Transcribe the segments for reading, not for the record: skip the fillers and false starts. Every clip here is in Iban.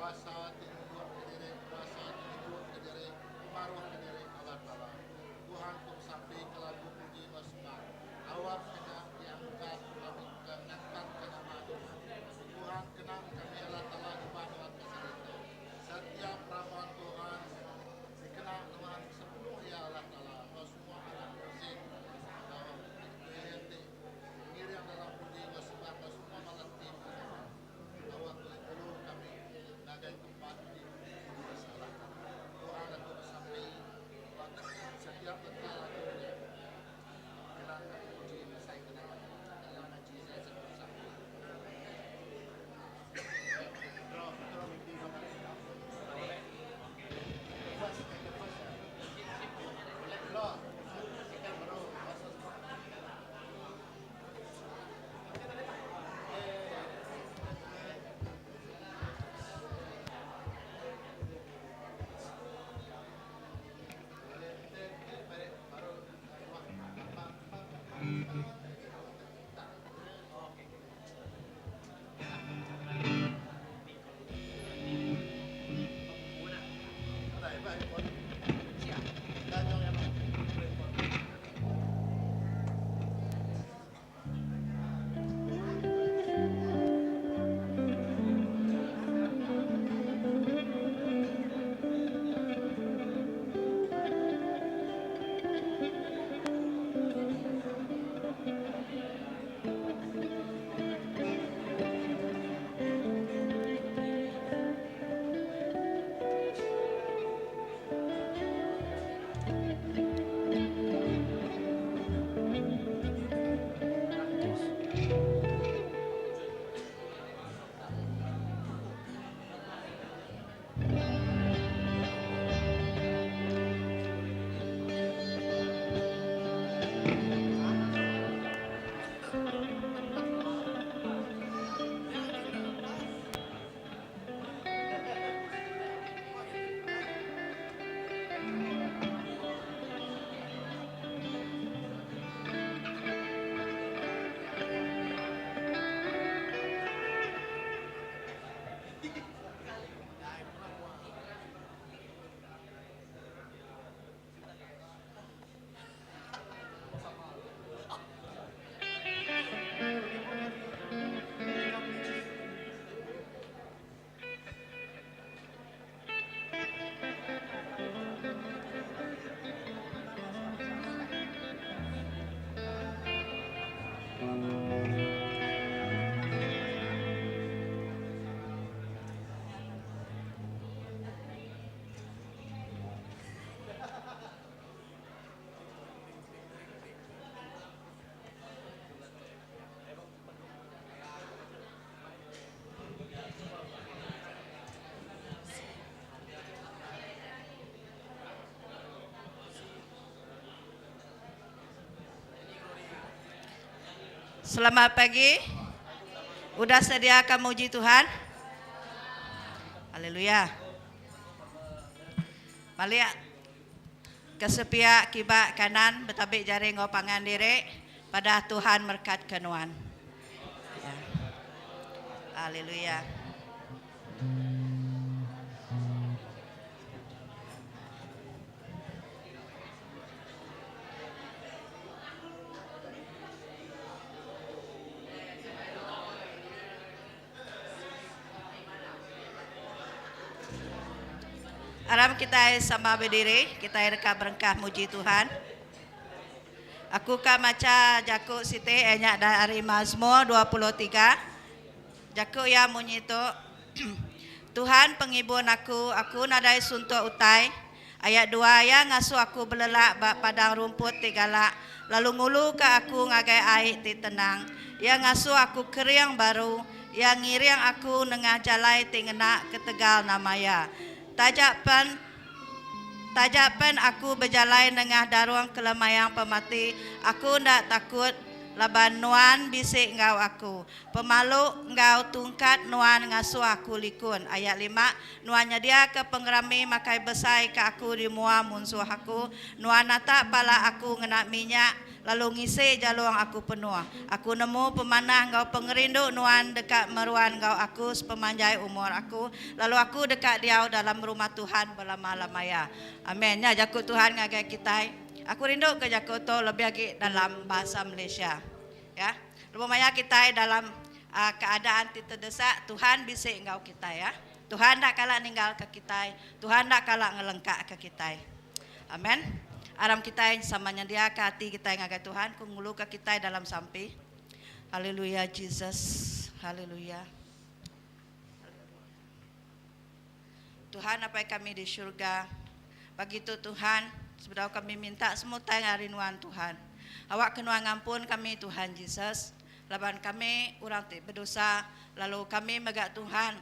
Kuasa ti nundukka diri, kuasa ti ngejuka diri, ngemaruhka diri Allah Taala. Tuhan ku besampi ke lagu puji enggau sembah. Awakka nya diangkat ngambika ngangkatka nama Nuan. Tuhan kena kami Allah Taala nyembah Nuan ke sehari tu. Setiap raban Tuhan dikena Nuan sepenuh iya Allah Taala enggau semua anak muzik enggau ngiring ti ngiring dalam puji enggau sembah enggau semua bala tim Tuhan. Awak ulih nulung kami ngagai tempat ti kudus Allah Taala. Tuhan aku besampi ba setiap leka lagu nya kena kami puji ngesai ke nama Nuan. Dalam nama Jesus aku besampi. Amen. Selamat pagi. Udah sedia ka muji Tuhan? Haleluya. Balik ke sepiak kiba kanan betabi jari enggau pangan diri padah Tuhan merkat ke nuan. Ya. Haleluya. Aram kitai sama bediri, kitai deka berengkah muji Tuhan. Aku ka macha jaku siti iya nya dari Mazmur 23. Jaku iya munyi tu, Tuhan pengibun aku, aku nadai suntuk utai. Ayat dua, Iya ngasuh aku belelak ba padang rumput ti galak, lalu nguluka aku ngagai ai ti tenang. Iya ngasuh aku kering baru. Iya ngiring aku nengah jalai ti ngena ketegal nama Iya. Taja pen Taja pen aku bejalai nengah darung kelemayang pemati, aku enda takut. laban Nuan bisi enggau aku. Pemalu enggau tungkat Nuan ngasuh aku likun. Ayat lima, Nuan nyediaka pengerami makai besai ke aku di mua munsuh aku. Nuan natak pala aku ngena minyak, lalu ngisi jalung aku penuh. Aku nemu pemanah enggau pengerindu Nuan deka meruan enggau aku sepemanjai umur aku, lalu aku deka diau dalam rumah Tuhan belama-lama iya. Amen. Nya jaku Tuhan ngagai kitai. Aku rindu ke jaku tu lebih agi dalam bahasa Malaysia. Ya. Lebuh maya kitai dalam uh, keadaan ti terdesak, Tuhan bisi enggau kitai ya. Tuhan enda kala ninggalka kitai, Tuhan enda kala ngelengkaka kitai. Amen. Aram kitai sama nyendiaka ati kitai ngagai Tuhan, ku nguluka kitai dalam sampi. Haleluya Jesus. Haleluya. Tuhan Apai kami di syurga, pagi tu Tuhan, sebedau kami minta semua utai ari Nuan Tuhan. Awak ke Nuan ngampun kami Tuhan Jesus, laban kami orang ti bedosa, lalu kami mega Tuhan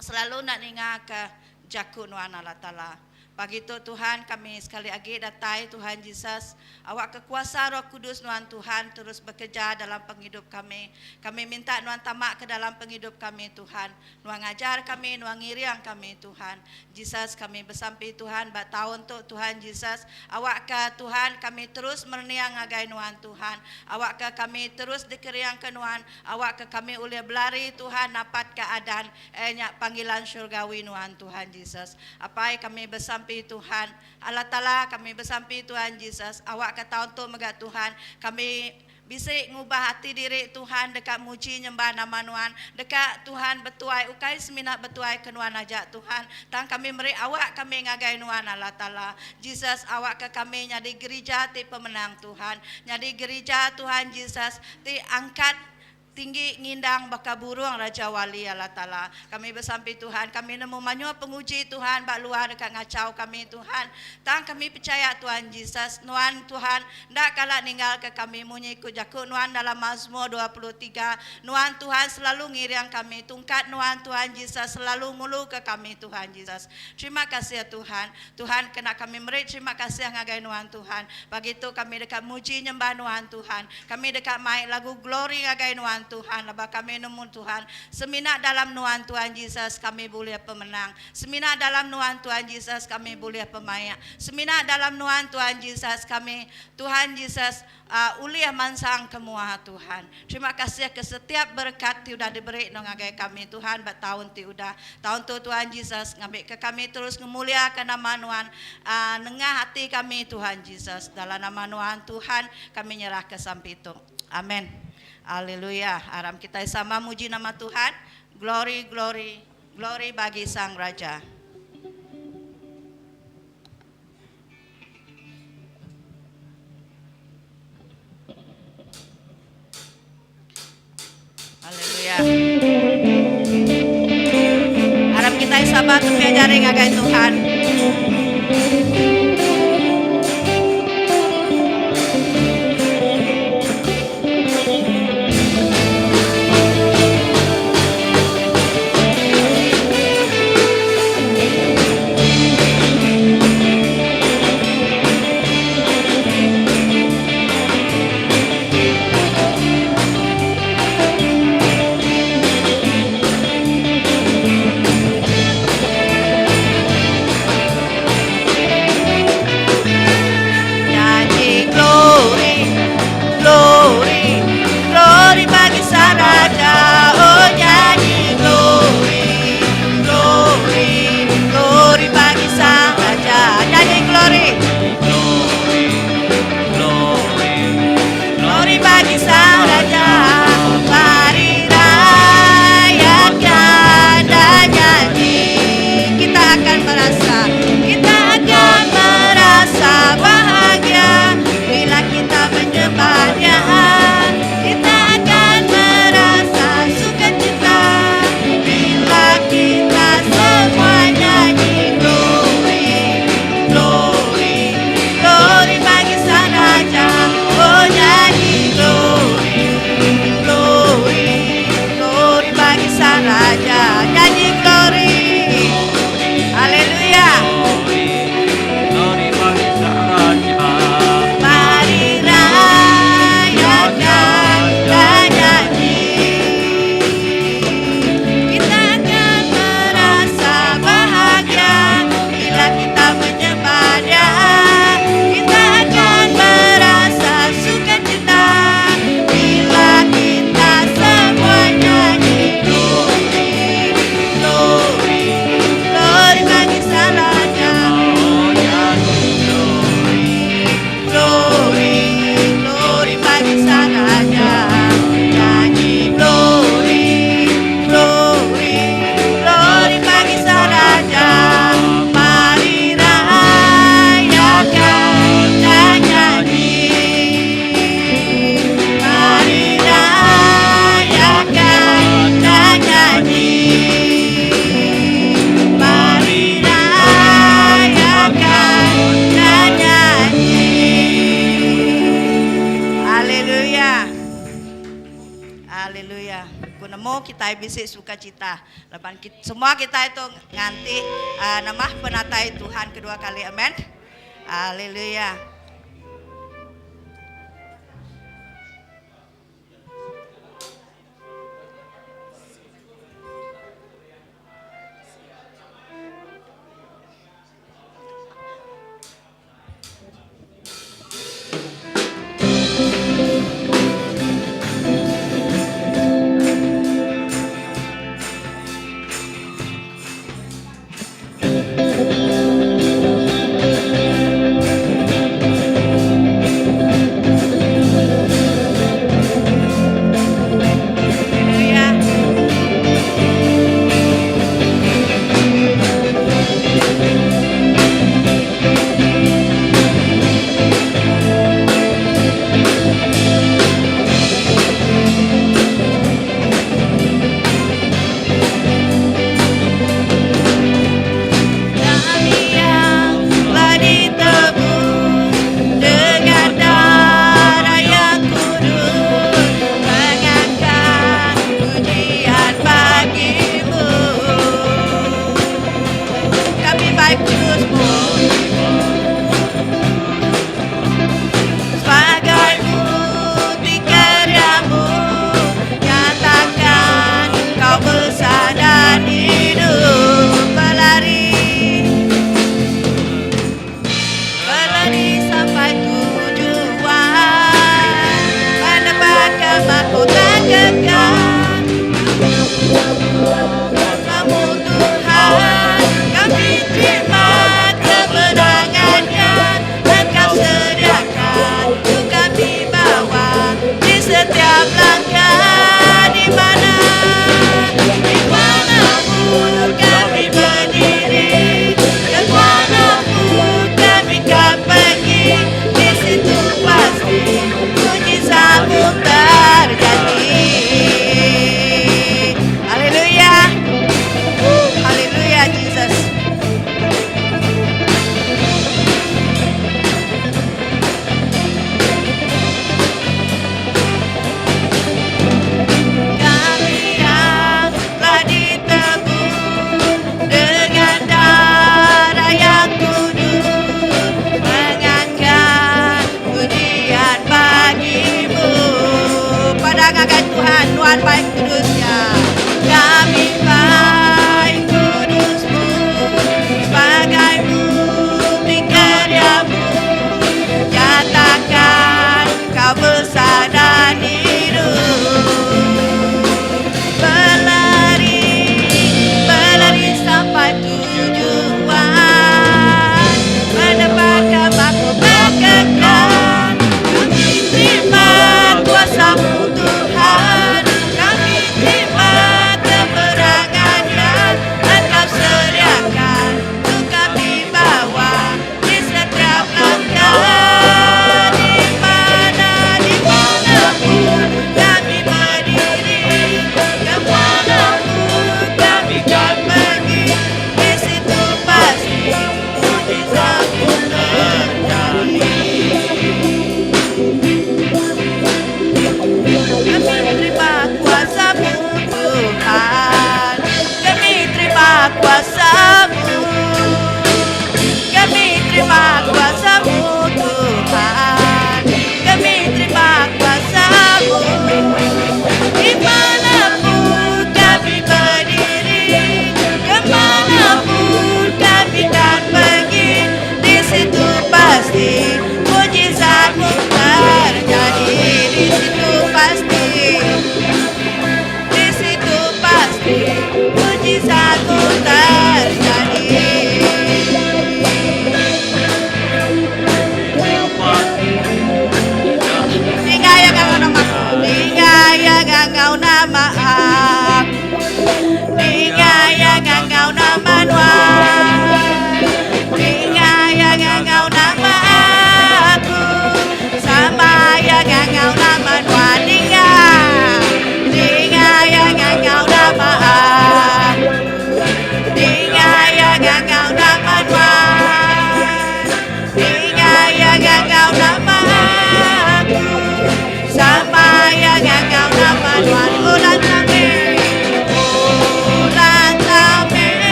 selalu enda ninga ke jaku Nuan Allah Taala. Pagi tu Tuhan kami sekali agi datai Tuhan Jesus, awak ke kuasa Roh Kudus Nuan Tuhan terus bekerja dalam pengidup kami. Kami minta Nuan tama ke dalam pengidup kami Tuhan. Nuan ngajar kami, Nuan ngiring kami Tuhan. Jesus kami besampi Tuhan ba taun tu Tuhan Jesus, awakka Tuhan kami terus merening ngagai Nuan Tuhan. Awakka kami terus dikeringka Nuan, awakka kami ulih belari Tuhan napatka adan iya nya panggilan syurgawi Nuan Tuhan Jesus. Apai kami besampi Tuhan, Allah Taala kami besampi Tuhan Jesus, awakka taun tu mega Tuhan kami Bisi ngubah ati diri Tuhan deka muji nyembah nama Nuan, deka Tuhan betuai ukai semina betuai ke Nuan aja Tuhan, tang kami meri awak kami ngagai Nuan Allah Taala. Jesus awakka kami nyadi gerija ti pemenang Tuhan, nyadi gerija Tuhan Jesus ti angkat tinggi ngindang baka burung Raja Wali Allah Taala. Kami besampi Tuhan, kami nemu mayuh penguji Tuhan ba luar deka ngachau kami Tuhan, tang kami pechaya Tuhan Jesus, Nuan Tuhan Enda kala ninggalka kami munyi ku jaku Nuan dalam Mazmur 23. Nuan Tuhan selalu ngiring kami. Tungkat Nuan Tuhan Jesus selalu nguluka kami Tuhan Jesus. Terima kasih Tuhan. Tuhan kena kami meri terima kasih ngagai Nuan Tuhan. Pagi tu kami deka muji nyembah Nuan Tuhan. Kami deka mai lagu glory ngagai Nuan Tuhan laban kami nemu Tuhan semina dalam Nuan Tuhan Jesus kami bulih pemenang. Semina dalam Nuan Tuhan Jesus kami bulih pemaik. Semina dalam Nuan Tuhan Jesus kami Tuhan Jesus ulih mansang ke mua Tuhan. Terima kasih ke setiap berekat ti udah diberi nuan ngagai kami Tuhan ba taun ti udah. Taun tu Tuhan Jesus ngambika kami terus ngemuliaka nama Nuan nengah ati kami Tuhan Jesus. Dalam nama Nuan Tuhan kami nyerahka sampi tu. Amen. Aleluya. Aram kitai sama muji nama Tuhan. Glory glory glory bagi Sang Raja. Haleluya. Harap kita sabar tepi jari ngagai Tuhan. Kitai bisi sukacita laban semua kitai tu nganti nama penatai Tuhan kedua kali. Amen. Haleluya.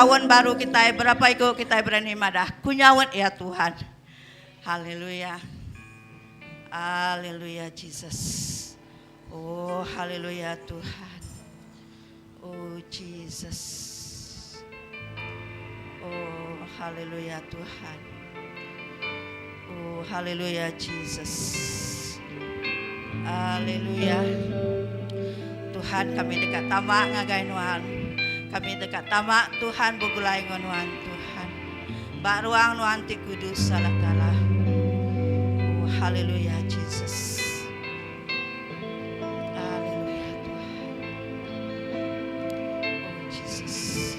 Taun baru kitai berapa iku kitai berani madah ku nyaut iya Tuhan. Haleluya. Haleluya Jesus. Oh haleluya Tuhan. Oh Jesus. Oh haleluya Tuhan. Oh haleluya Jesus. Haleluya. Tuhan kami deka tama ngagai nuan. Kami deka tama Tuhan begulai enggau nuan Tuhan. Ba ruang nuan ti kudus Allah Taala. Oh haleluya Jesus. Haleluya Tuhan. Oh Jesus.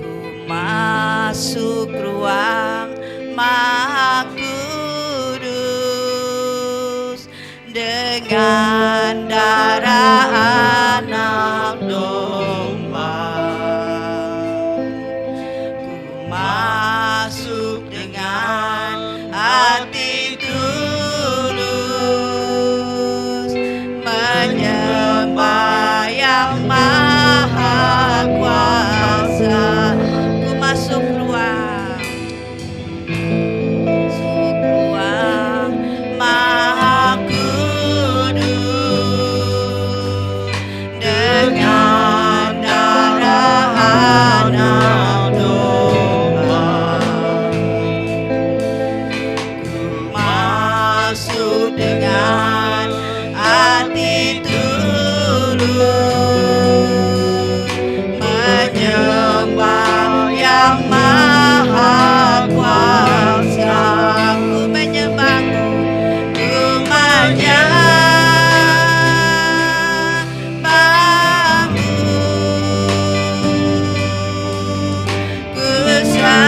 Ku masuk ruang Maha Kudus dengan darah anak domba. Ku masuk dengan hati tulus menyembah yang maha kuasa. Ku masuk ruang masuk ruang maha kudus dengan darah anak domba. Ku masuk dengan hati tulus menyembah yang maha kuasa. Ku menyembahmu, ku menyembahmu, ku sembahmu.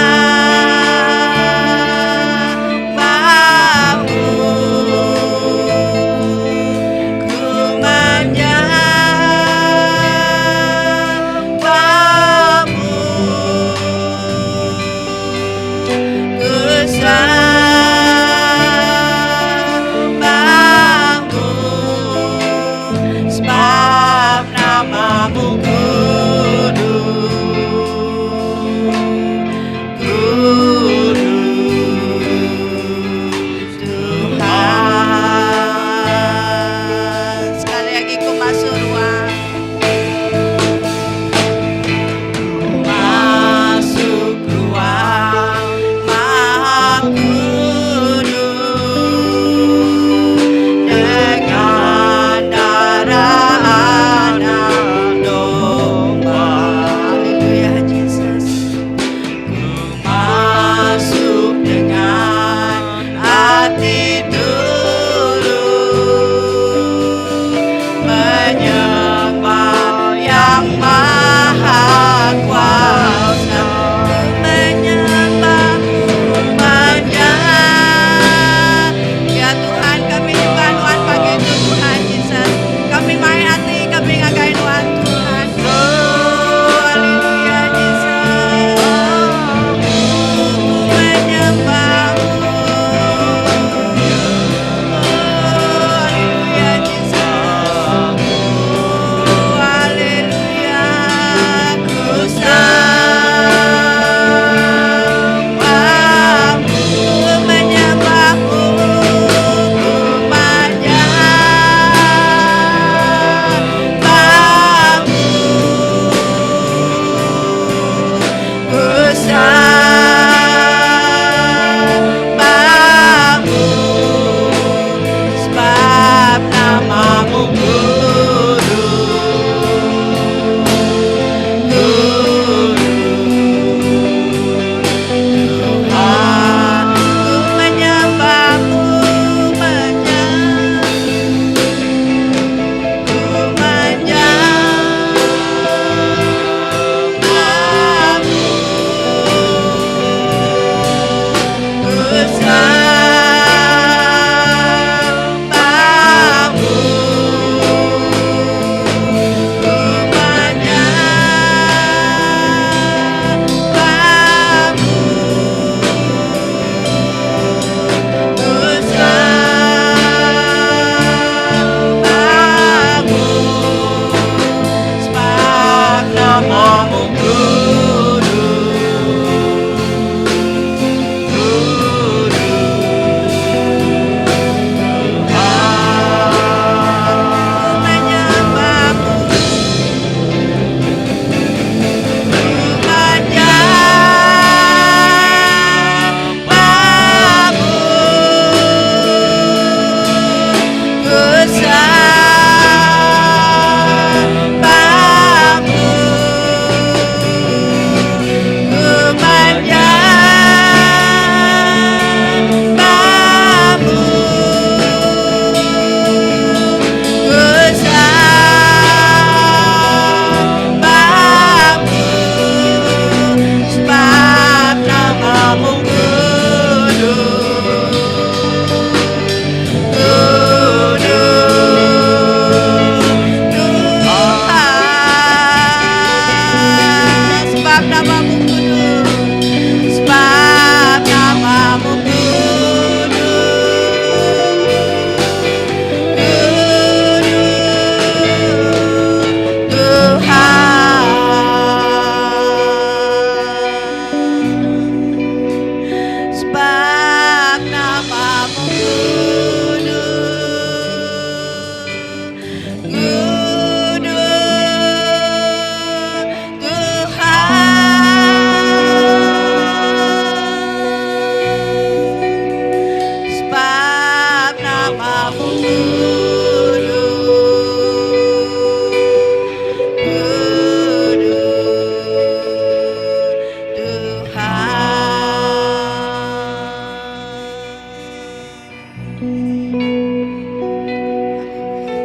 Haleluya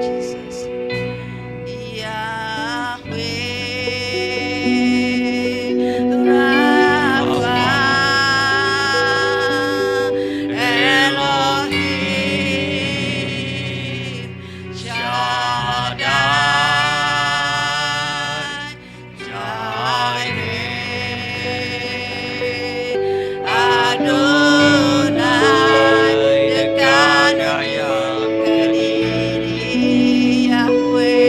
Jesus. Yahweh Rafa Elohim Shaddai Jireh Adonai deka nunjukka diri Yahweh.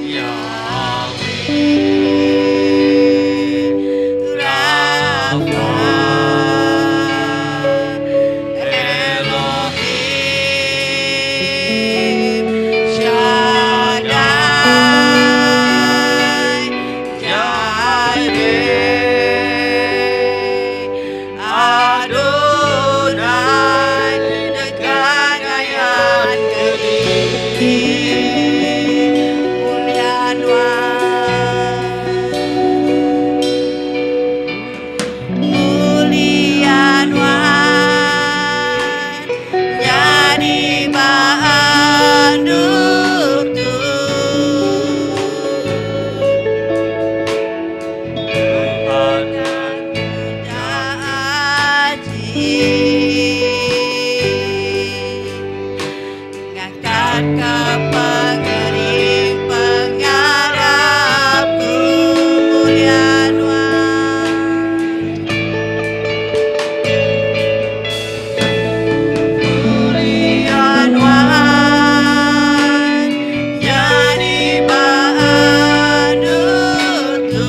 Yahweh Rafa Elohim Shaddai Jireh Adonai deka ngayanka diri mulia nuan. Mulia nuan nyadi ba endur tu. Ngangkatka pengering pengarap ku mulia nuan. Mulia nuan nyadi ba endur tu.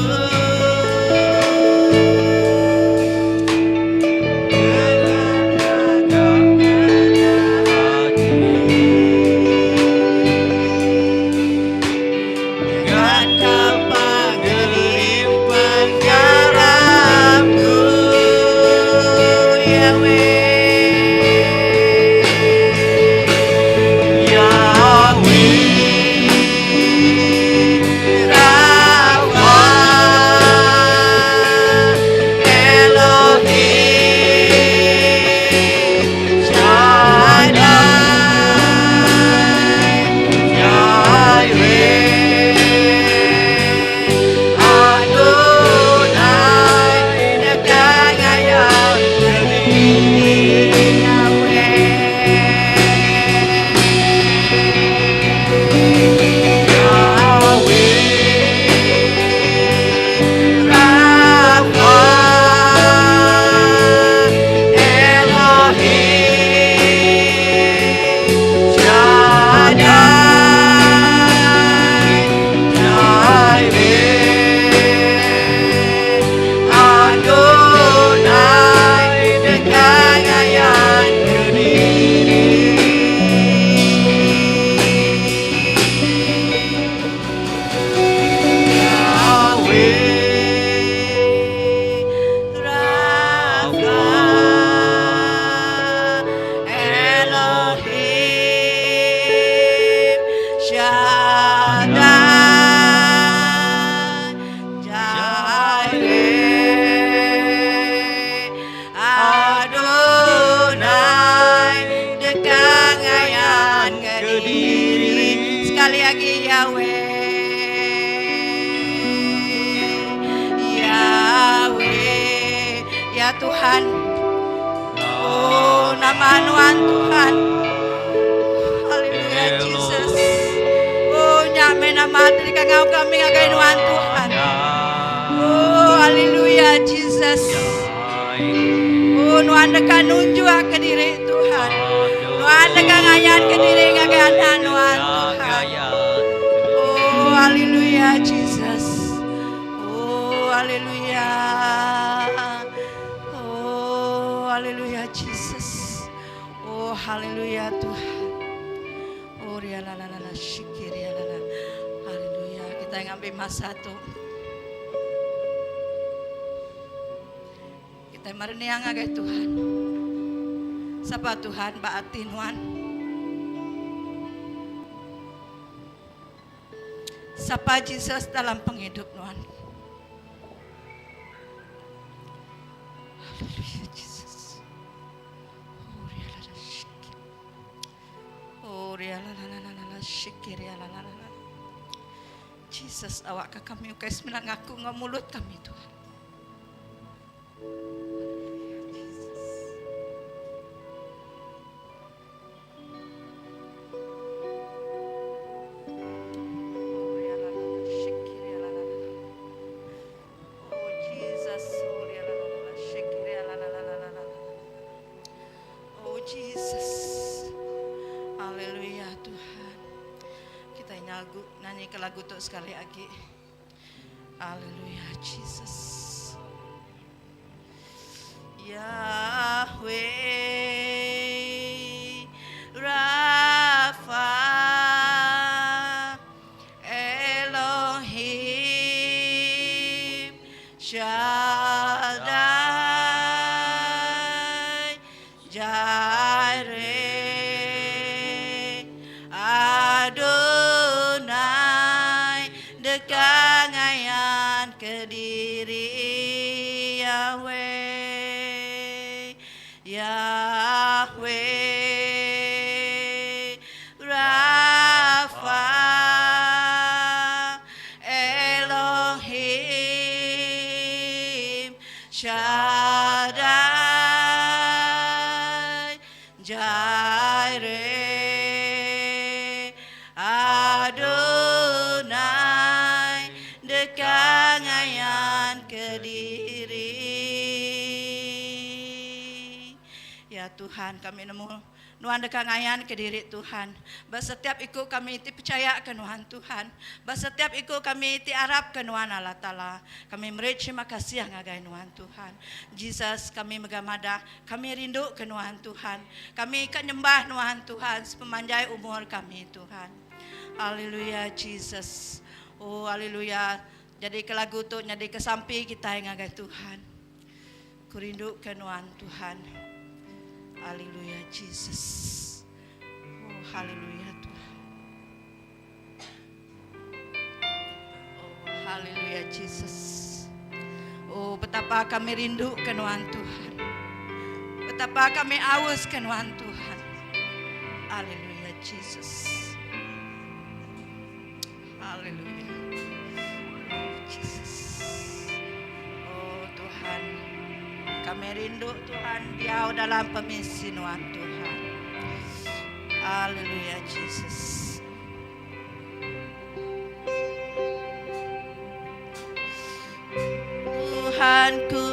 Tuhan. Oh, nama nuan Tuhan. Haleluya Jesus. Oh, nya meh nama ti dikangau kami ngagai nuan Tuhan. Oh, haleluya Jesus. Oh, nuan deka nunjuk ke diri Tuhan. Nuan deka ngayan ke diri ngagai anak nuan Tuhan. Oh, haleluya Jesus. Oh, haleluya. Oh, haleluya Jesus. Oh, haleluya Tuhan. Oh, ria la la la la shikiri la la. Haleluya. Kita ngambi masa tu. Kita merening ngagai Tuhan. Sapa Tuhan ba ati nuan? Sapa Jesus dalam penghidup nuan? Haleluya Jesus. Oh ria la la la la la la shiki ria la la la la. Jesus awakka kami ukai semina ngaku enggau mulut kami Tuhan. Oh Jesus, oh ria la la la la shiki ria la la la la la la. Oh Jesus. Haleluya Tuhan. Kita nyagu nyanyi ke lagu tu sekali lagi. Haleluya Jesus. Yahweh Rafa Elohim Shaddai Jireh Adonai deka ngayan kediri Yahweh Yahweh Rafa Elohim Shaddai Jireh Adonai deka ngayan kediri. Ya Tuhan kami nemu Nuan deka ngayan kediri Tuhan. Ba setiap iku kami ti pechaya ke Nuan Tuhan. Ba setiap iku kami ti arap ke Nuan Allah Taala. Kami meri terima kasih ngagai Nuan Tuhan. Jesus kami mega madah kami rindu ke Nuan Tuhan. Kami ka nyembah Nuan Tuhan sepemanjai umur kami Tuhan. Haleluya Jesus. Oh haleluya. Jadi ke lagu tu nyadi ke sampi kitai ngagai Tuhan. Ku rindu ke Nuan Tuhan. Haleluya Jesus. Oh haleluya Tuhan. Oh haleluya Jesus. Oh betapa kami rindu ke Nuan Tuhan. Betapa kami aus ke Nuan Tuhan. Haleluya Jesus. Haleluya. Oh Jesus. Oh Tuhan. Kami rindu Tuhan diau dalam pemisi Nuan Tuhan. Haleluya Jesus. Tuhan ku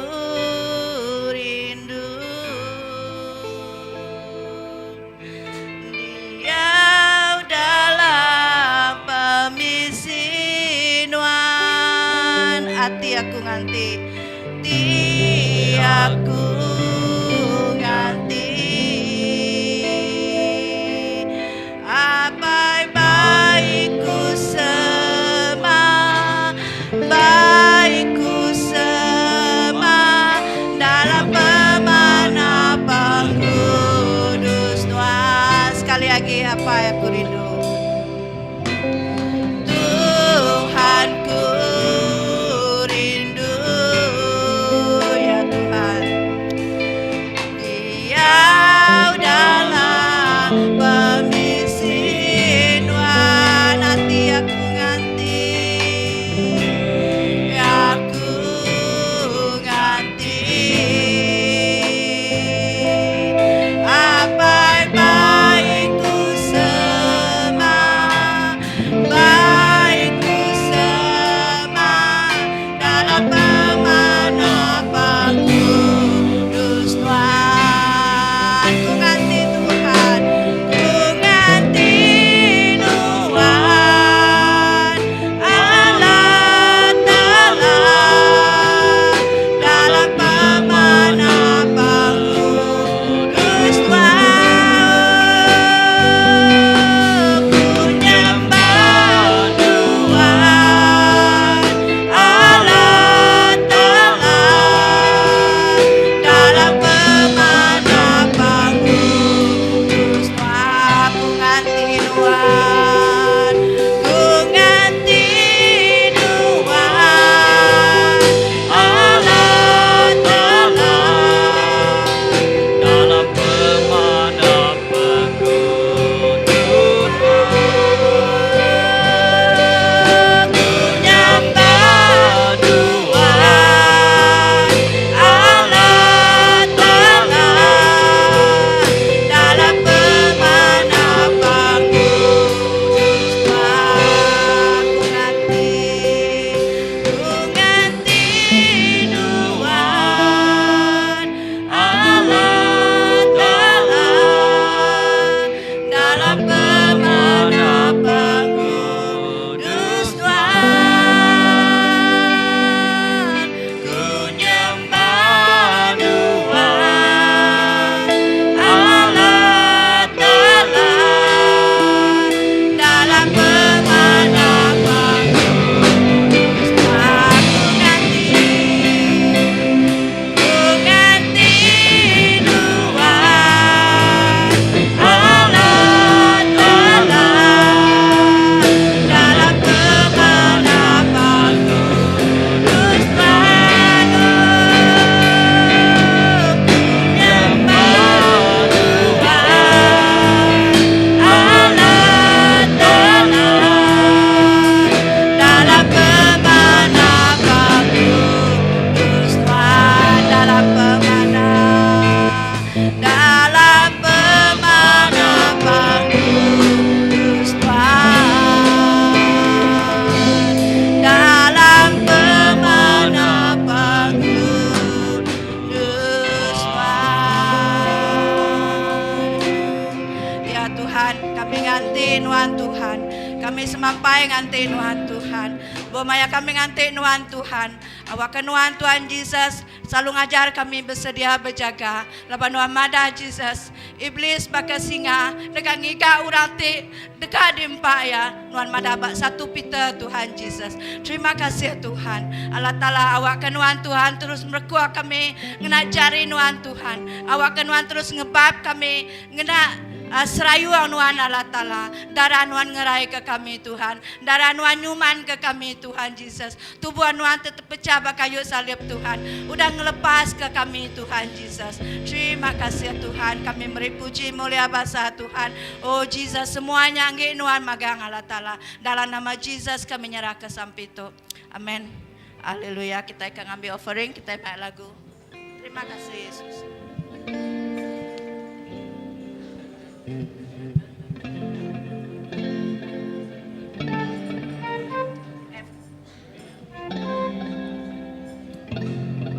rindu Diau dalam pemisi Nuan Ati aku nganti Ti aku nganti Apai baiku sema Baiku sema Dalam pemanah pengkudus Nuan Sekali lagi apai aku rindu Tuhan ku rindu Ya Tuhan Diau dalam pemisi Nuan ati aku nganti Aku nganti Apai baiku sema Baiku sema Dalam pemanah pengkudus Tuhan Ku nganti Tuhan Ku nganti Nuan Allah Ta'ala Dalam pemanah pengkudus Tuhan Ku nyembah Tuhan Allah Ta'ala Dalam pemanah pengkudus Tuhan Ku nganti Nuan Ku nganti Nuan Allah Ta'ala. nganti Nuan Tuhan. Kami semampai nganti Nuan Tuhan. Lebuh maya kami nganti Nuan Tuhan, awakka Nuan Tuhan Jesus selalu ngajar kami besedia bejaga. Laban Nuan madah Jesus, Iblis baka singa deka ngiga orang ti deka diempa iya. Nuan madah ba satu Peter Tuhan Jesus. Terima kasih Tuhan. Allah Taala awakka Nuan Tuhan terus merekuk kami ngena jari Nuan Tuhan. Awakka Nuan terus ngebap kami ngena serayung Nuan Allah Taala. Darah Nuan ngeraika kami Tuhan. Darah Nuan nyumanka kami Tuhan Jesus. Tubuh Nuan ti tepechah ba kayu salib Tuhan udah ngelepaska kami Tuhan Jesus. Terima kasih Tuhan. Kami meri puji mulia basa Tuhan. Oh Jesus semua nya enggi nuan magang Allah Taala. Dalam nama Jesus kami nyerahka sampi tu. Amen. Haleluya kitai ka ngambi offering kitai mai lagu. Terima kasih Yesus. F.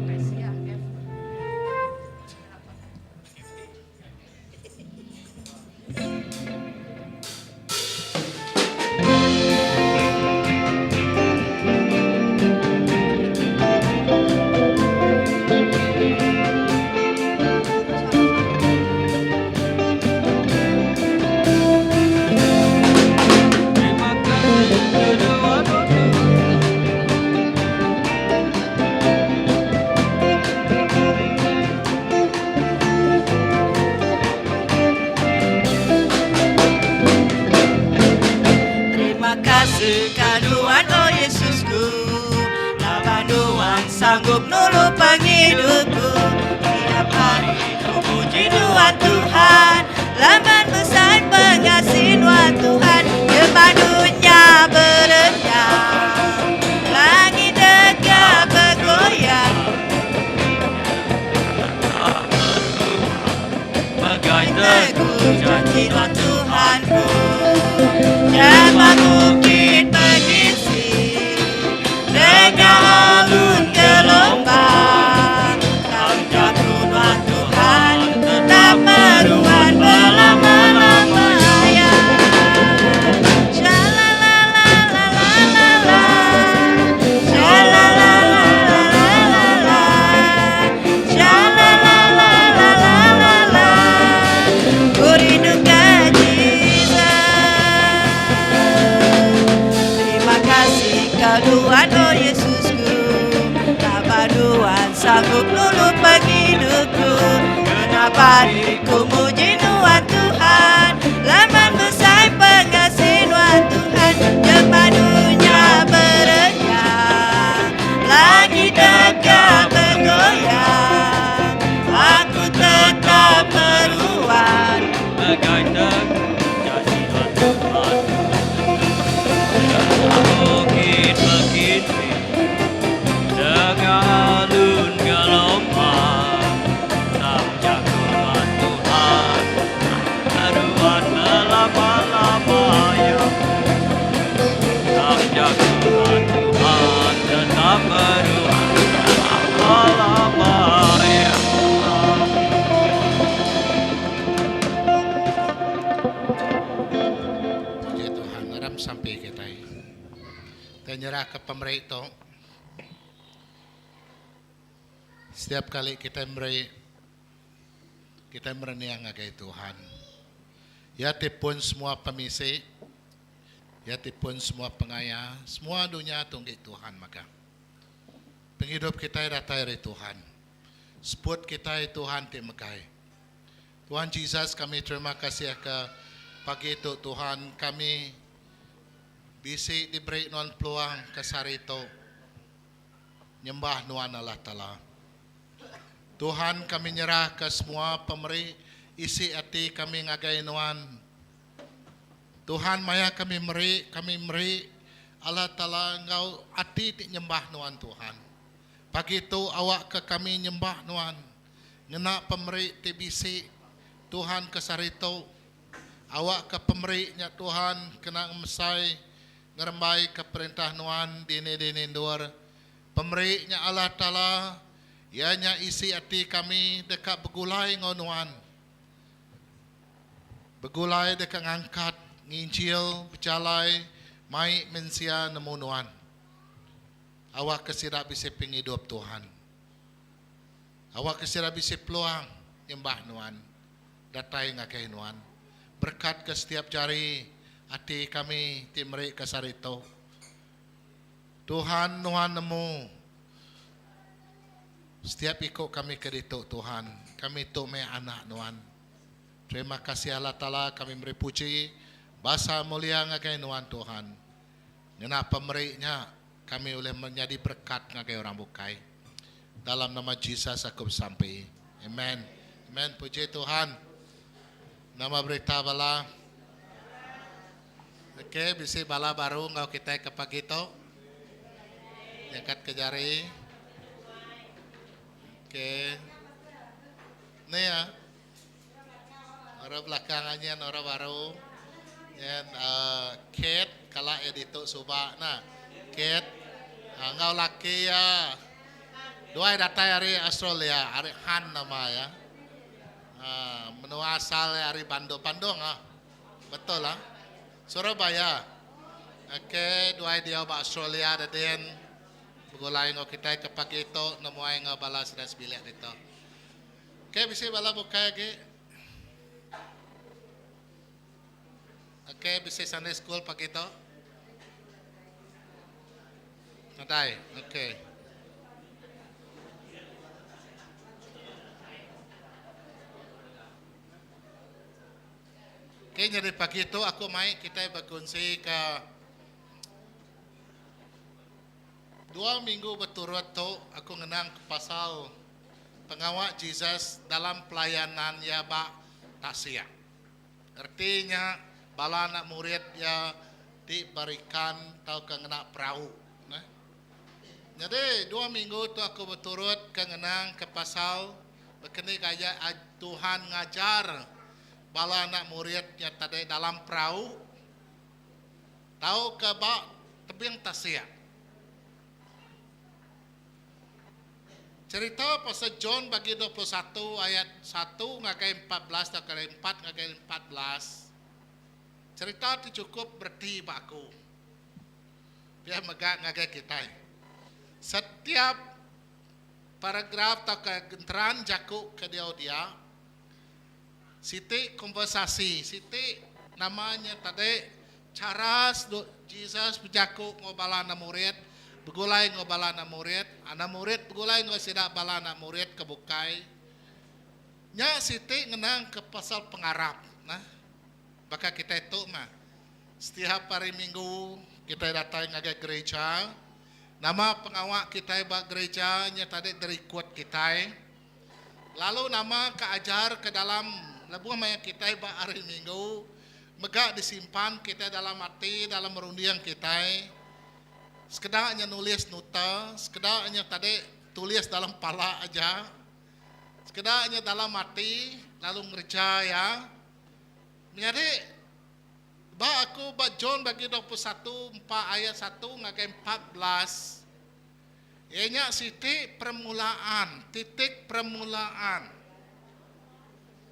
Kasih ya, F. Terima kasih ka nuan oh Yesusku Laban nuan sanggup nulung pengidupku Tiap hari ku puji nuan Tuhan Laban besai pengasih nuan Tuhan Jemah dunya berenyang Langit deka begoyang Teguh janji nuan Tuhanku Jemah bukit pengisi Nengah alun gelombang Tang jaku nuan Tuhan Tetap meruan belama-lamanya Shalalalalala Shalalalalala Shalalalalala Ku rindu ka Jesus Terima kasih ka nuan oh Yesusku Laban nuan sanggup nulung pengidupku Genap hari ku muji nuan Tuhan Laban besai pengasih nuan Tuhan Jemah dunya berenyang Langit deka begoyang Aku tetap meruan Megai teguh janji nuan Tuhan Bukit beginti Nengah alun gelombang Tang jaku nuan Tuhan Meruan belama-lama ya Tang jaku nuan Tuhan Tetap meruan belama-lama ya. Puji Tuhan aram sampi kitai. Kitai nyerahka pemeri tu. Setiap kali kitai meri, kitai merening ngagai Tuhan. Iya ti pun semua pemisi, Iya ti pun semua pengaya, semua dunya tu enggi Tuhan mega. Pengidup kitai datai ari Tuhan. Seput kitai Tuhan ti megai. Tuhan Jesus kami terima kasih ke pagi tu Tuhan kami bisi diberi nuan peluang ke sehari tu. Nyembah Nuan Allah Taala. Tuhan kami nyerahka semua pemeri isi ati kami ngagai Nuan. Tuhan maya kami meri, kami meri Allah Taala enggau ati ti nyembah Nuan Tuhan. Pagi tu awakka kami nyembah Nuan ngena pemeri ti bisi Tuhan ke sehari tu. Awakka pemeri nya Tuhan kena ngemesai Ngerembai ke perintah nuan dini-dini endur. Pemeri nya Allah Taala, iya nya isi ati kami deka begulai enggau nuan. Begulai deka ngangkat nginjil bejalai mai mensia nemu Nuan. Awakka sida bisi pengidup Tuhan. Awakka sida bisi peluang nyembah Nuan, datai ngagai Nuan. Berekatka setiap jari ati kami ti meri ke sehari tu. Tuhan, Nuan nemu setiap iku kami ke ditu, Tuhan. Kami tu meh anak Nuan. Terima kasih Allah Taala kami meri puji basa mulia ngagai Nuan Tuhan. Ngena pemeri nya kami ulih menyadi berekat ngagai orang bukai. Dalam nama Jesus aku besampi. Amen. Amen. Puji Tuhan. Nama berita bala? Okey, bisi bala baru enggau kitai ke pagi tu. Nyangkat ke jari. Okey. Ni ya. Orang belakang anyen orang baru. Nyen uh, Kate kala ya ditu suba nah. Kate uh, enggau laki ya. Dua datai ari Australia, ari Han nama ya. Uh, menua asal ari Bandung. Bandung ah. Betul ah. Surabaya. Okey, duai diau ba Australia da din. Begulai enggau kitai ke pagi tu nemuai enggau bala sida sebilik ditu. Okey, bisi bala bukai agi. Okey, bisi Sunday school pagi tu. Nadai. Okey. Okey nyadi pagi tu aku mai kitai bekunsi ka dua minggu beturut tu aku ngenang ke pasal pengawa Jesus dalam pelayanan iya ba tasik. Reti nya bala anak murid iya ti berikan tauka ngena perau. Neh. Nyadi dua minggu tu aku beturut ke ngenang ke pasal bekeni gaya Tuhan ngajar bala anak murid nya tadi dalam perau tauka ba tebing tasik. Cherita pasal John bagi 21 ayat satu ngagai 14 tauka ari empat ngagai 14 cherita ti chukup bereti ba aku. Pia mega ngagai kitai. Setiap paragraf tauka genteran jaku ke diau dia, siti konversasi, siti nama nya tadi chara Jesus bejaku enggau bala anak murid, begulai enggau bala anak murid, anak murid begulai enggau sida bala anak murid ke bukai. Nya siti ngenang ke pasal pengarap nah. Baka kitai tu mah. Setiap hari minggu kitai datai ngagai gereja. Nama pengawa kitai ba gereja nya tadi derikut kitai. Lalu nama ke ajar ke dalam lebuh maya kitai ba hari minggu mega disimpan kitai dalam ati dalam runding kitai. Sekeda nya nulis nota, sekeda nya tadi tulis dalam pala aja. Sekeda nya dalam ati lalu ngereja iya. Menyadi Ba aku ba John bagi 21 empa ayat satu ngagai 14 iya nya siti permulaan, titik permulaan.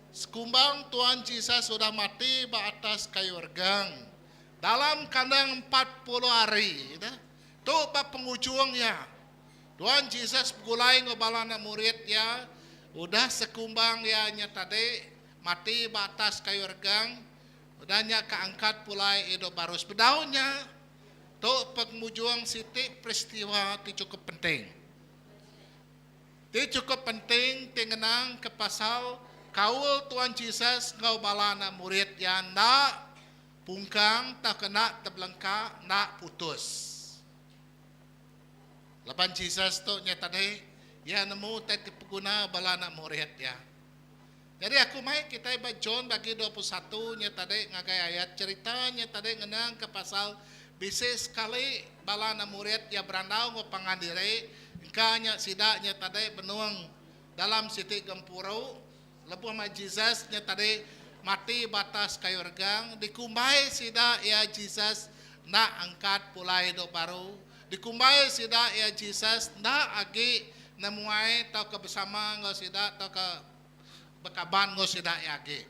Sekumbang Tuan Jesus udah mati ba atas kayu regang dalam kandang 40 hari, tu ba pengujung iya. Tuan Jesus begulai enggau bala anak murid iya udah sekumbang iya nya tadi mati ba atas kayu regang. Udah nya ka angkat pulai idup baru sebedau nya, tu pengujung siti peristiwa ti chukup penting. Ti chukup penting ti ngenang ke pasal kaul Tuan Jesus enggau bala anak murid iya enda pungkang tauka enda tebelengka, enda putus. Laban Jesus tu nya tadi, iya nemu utai ti peguna bala anak murid iya. Nyadi aku mai kitai ba John bagi 21 nya tadi ngagai ayat cherita nya tadi ngenang ke pasal bisi sekali bala anak murid iya berandau enggau pangan diri engka nya sida nya tadi benung dalam siti gempuru lebuh mai Jesus nya tadi mati ba atas kayu regang dikumbai sida iya Jesus enda angkat pulai idup baru dikumbai sida iya Jesus enda agi nemuai tauka besama enggau sida tauka bekaban enggau sida iya agi.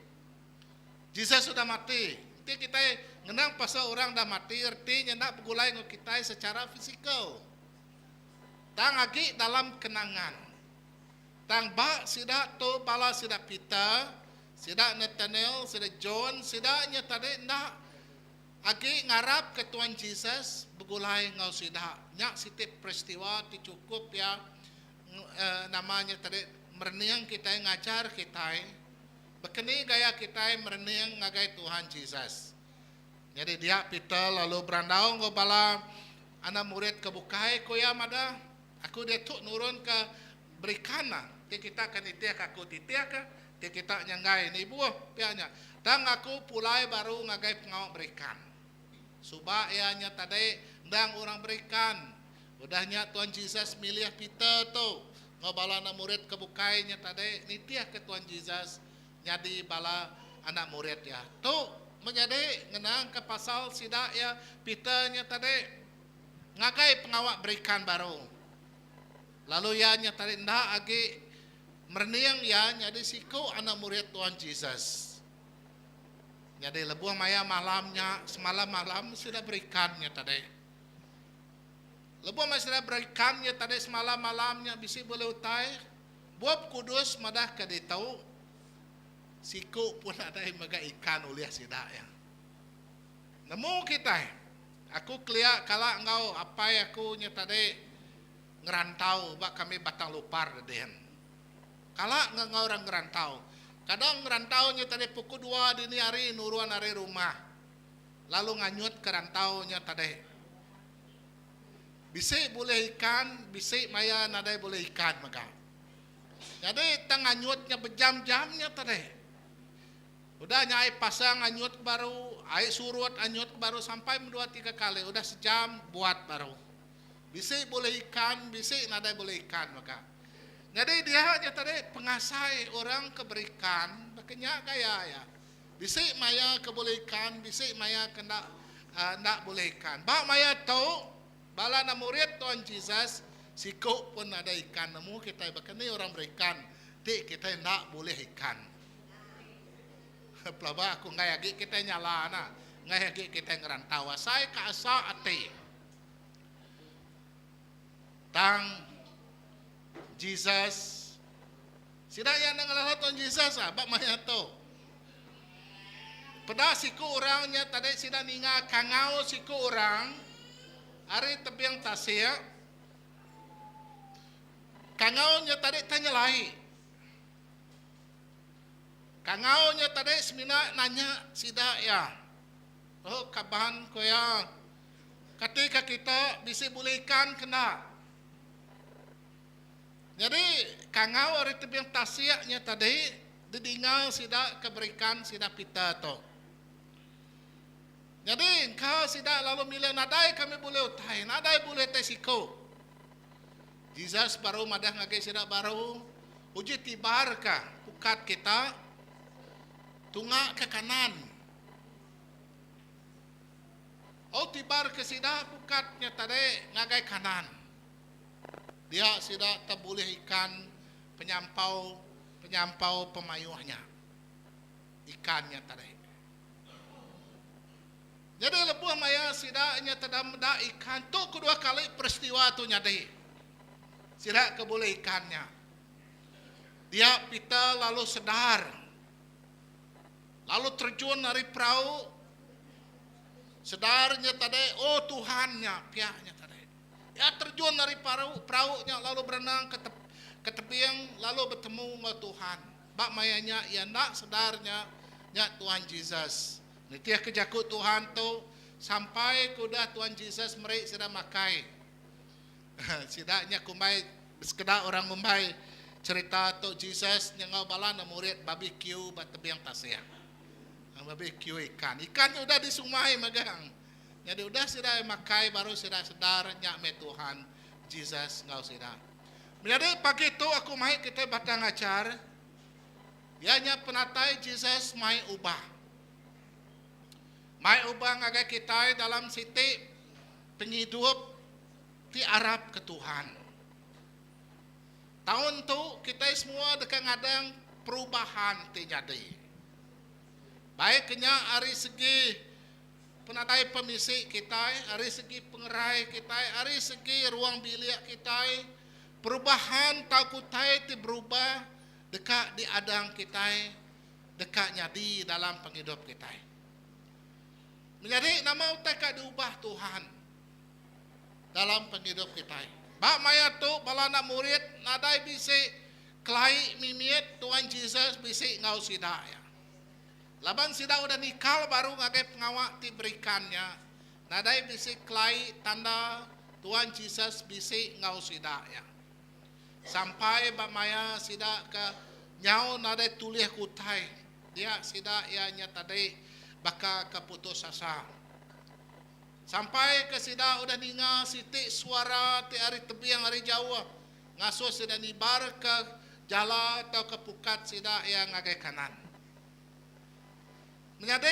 Jesus udah mati. Enti kitai ngenang pasal orang dah mati reti nya enda begulai enggau kitai secara fizikal. Tang agi dalam kenangan. Tang ba sida tu bala sida Peter, sida Nathanael, sida John, sida nya tadi enda agi ngarapka Tuan Jesus begulai enggau sida. Nya siti peristiwa ti chukup iya nama nya tadi merening kitai ngajar kitai baka ni gaya kitai merening ngagai Tuhan Jesus. Nyadi dia Peter lalu berandau enggau bala anak murid ke bukai ku iya madah, Aku diatu nurun ke berikan ti kita ke nitihka aku titihka ti kita nyanggai enda ibuh pia nya. Tang aku pulai baru ngagai pengawa berikan. Suba iya nya tadi endang orang berikan. Udah nya Tuan Jesus milih Peter tu enggau bala anak murid ke bukai nya tadi nitihka Tuan Jesus nyadi bala anak murid iya. Tu menyadi ngenangka pasal sida iya Peter nya tadi ngagai pengawa berikan baru. Lalu iya nya tadi enda agi merening iya nyadi siku anak murid Tuan Jesus. Nyadi lebuh maya malam nya semalam-malam sida berikan nya tadi. Lebuh maya sida berikan nya tadi semalam-malam nya bisi bulih utai, Bup Kudus madahka ditu, siku pun nadai mega ikan ulih sida iya. Nemu kitai, aku kelia kala enggau apai aku nya tadi ngerantau ba kami Batang Lupar dedin. Kala enggau orang ngerantau. Kadang ngerantau nya tadi pukul dua dini hari nurun ari rumah lalu nganyut ke rantau nya tadi. Bisi bulih ikan, bisi maya nadai bulih ikan mega. Nyadi tang nganyut nya bejam-jam nya tadi. Udah nya ai pasang anyut ke baru, ai surut anyut ke baru sampai mendua tiga kali udah sejam buat baru. Bisi bulih ikan, bisi nadai bulih ikan mega. Nyadi dia nya tadi pengasai orang ke berikan baka nya gaya iya. Bisi maya ke bulih ikan, bisi maya ke enda enda bulih ikan. Ba maya tu bala anak murid Tuhan Jesus siku pun nadai ikan nemu kitai baka ni orang berikan ti kitai enda bulih ikan. Pelaba aku enggai agi kitai nyala nah, enggai agi kitai ngerantau asai ka asa ati. Tang Jesus sida iya enda ngelala Tuhan Jesus ah ba maya tu. Peda siku orang nya tadi sida ninga kangau siku orang ari tebing tasik. Kangau nya tadi tah nyelai. Kangau nya tadi semina nanya sida iya. Oh kaban ku iya, kati ka kita bisi bulih ikan ke enda? Nyadi kangau ari tebing tasik nya tadi didinga sida ke berikan sida Peter tu. Nyadi engka sida lalu milih nadai kami bulih utai, nadai bulih utai siku. Jesus baru madah ngagai sida baru, Uji tibarka pukat kita tunga ke kanan. Oh tibarka sida pukat nya tadi ngagai kanan. Dia sida tebulih ikan penyampau penyampau pemayuh nya. Ikan nya tadi. Nyadi lebuh maya sida nya teda meda ikan tu kedua kali peristiwa tu nyadi. Sida ke bulih ikan nya. Dia Peter lalu sedar lalu terjun ari perau sedar nya tadi oh Tuhan nya pia nya tadi. Iya terjun ari perau perau nya lalu berenang ke ke tebing lalu betemu enggau Tuhan. Ba maya nya iya enda sedar nya nya Tuhan Jesus. Nitihka jaku Tuhan tu, sampai ke udah Tuhan Jesus meri sida makai. Sida nya kumbai sekeda orang ngumbai cherita tu Jesus nya enggau bala anak murid barbecue ba tebing tasik. Barbecue ikan. Ikan nya udah disumai magang. Nyadi udah sida makai baru sida sedar nya meh Tuhan Jesus enggau sida. Menyadi pagi tu aku mai kitai batang ajar iya nya penatai Jesus mai ubah. Mai ubah ngagai kitai dalam siti pengidup ti arap ke Tuhan. Taun tu kitai semua deka ngadang perubahan ti nyadi. Baik ke nya ari segi penadai pemisi kitai, ari segi pengerai kitai, ari segi ruang bilik kitai, perubahan tauka utai ti berubah deka diadang kitai deka nyadi dalam pengidup kitai. Menyadi nama utai ka diubah Tuhan dalam pengidup kitai? Ba maya tu bala anak murid nadai bisi kelai mimit Tuhan Jesus bisi enggau sida iya. Laban sida udah nikal baru ngagai pengawa ti berikan nya, nadai bisi kelai tanda Tuhan Jesus bisi enggau sida iya. Sampai ba maya sida ke nyau nadai tulih ke utai, dia sida iya nya tadi baka ke putus asa. Sampai ke sida udah ninga siti suara ti ari tebing ari jauh ngasuh sida nibar ke jala tauka pukat sida iya ngagai kanan. Menyadi,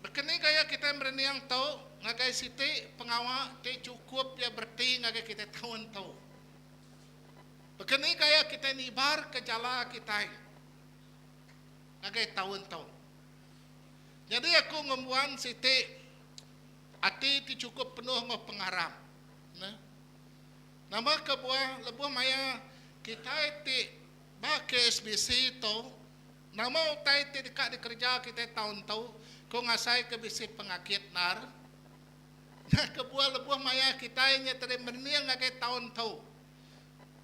bekeni gaya kitai merening tu ngagai siti pengawa ti chukup iya bereti ngagai kitai taun tu. Bekeni gaya kitai nibar ke jala kitai ngagai taun tu. Nyadi aku ngembuan siti ati ti chukup penuh enggau pengarap. Neh. Nama kebuah lebuh maya kitai ti ba KSBC tu Nama utai ti deka dikereja kitai taun tu, ku ngasaika bisi pengagit endar. Nya kebuah lebuh maya kitai nya tadi merening ngagai taun tu,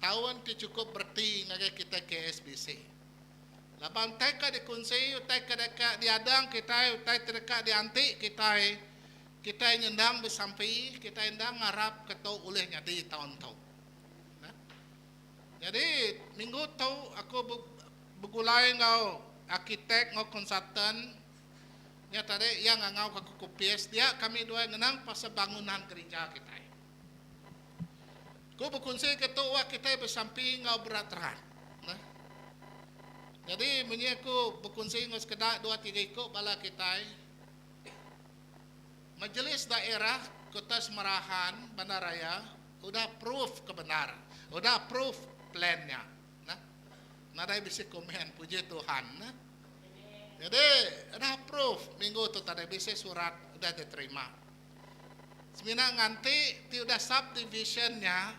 taun ti chukup bereti ngagai kitai KSBC. Laban utai ka dikunsi, utai ke deka diadang kitai, utai ti deka dianti kitai, kitai nya endang besampi, kitai endang ngarapka tu ulih nyadi taun tu. Nyadi minggu tu aku begulai enggau arkitek enggau konsultan nya tadi iya ngangau ka aku ke opis dia kami duai ngenang pasal bangunan gerija kitai. Ku bekunsi ke tu wak kitai besampi enggau berat-rat neh. Nyadi munyi aku bekunsi enggau sekeda dua tiga iku bala kitai Majlis Daerah Kota Semarahan Bandaraya udah approve ke bendar udah approve plan nya. Nah. Nadai bisi komen puji Tuhan. Nah. Jadi udah approve minggu tu tadi bisi surat udah diterima. Semina nganti ti udah subdivision nya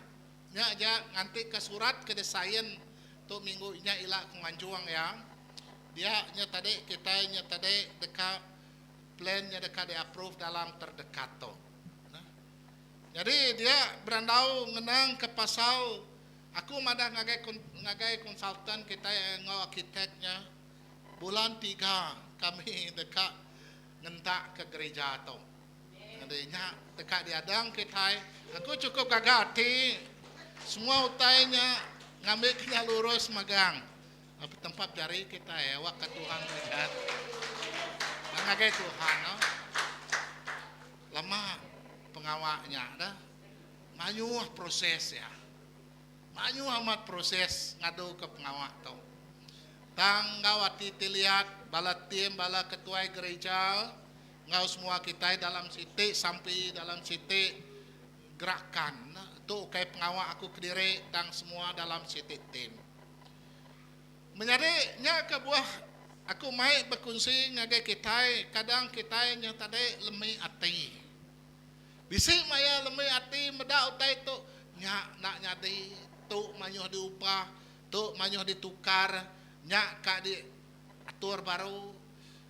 nya aja nganti ke surat ke disain tu minggu nya ila ku nganjung iya. Dia nya tadi kitai nya tadi deka plan nya deka di approve dalam terdekat tu. Nah. Nyadi dia berandau ngenang ke pasal aku madah ngagai ngagai konsultan kitai enggau arkitek nya bulan tiga kami deka ngentak ke gerija tu. Nyadi nya deka diadang kitai. Aku chukup gaga ati semua utai nya ngambi ke nya lurus magang. Tempap jari kitai awakka Tuhan melihat. Ngagai Tuhan no. Lama pengawa nya dah mayuh proses iya. Mayuh amat proses ngaduka pengawa tu. Tang enggau ati ti liat bala tim bala ketuai gerija enggau semua kitai dalam siti sampi dalam siti gerakan. Tu ukai pengawa aku kediri tang semua dalam siti tim. Menyadi nya kebuah aku mai bekunsi ngagai kitai kadang kitai nya tadi lemi ati. Bisi maya lemi ati meda utai tu nya enda nyadi, tu mayuh diubah, tu mayuh ditukar, nya ka diatur baru.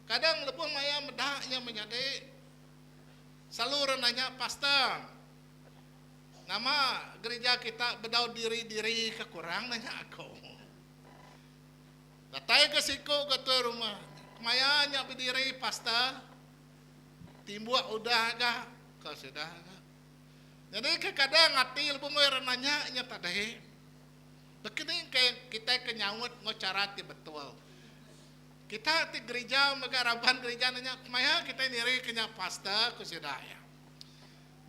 Kadang lebuh maya meda nya menyadi selalu orang nanya pastor nama gerija kita bedau diri-diri ke kurang nanya aku. Datai ke siku ke tuai rumah, kemaya nya bediri pastor, timbuk udah ga, ka sida ga. Nyadi kekadang ati lebuh meh orang nanya nya tadi, bekeni ke kitai ke nyaut enggau chara ti betul. Kita ti gerija mega raban gerija nanya kemaya kitai niri ke nya pastor ku sida iya.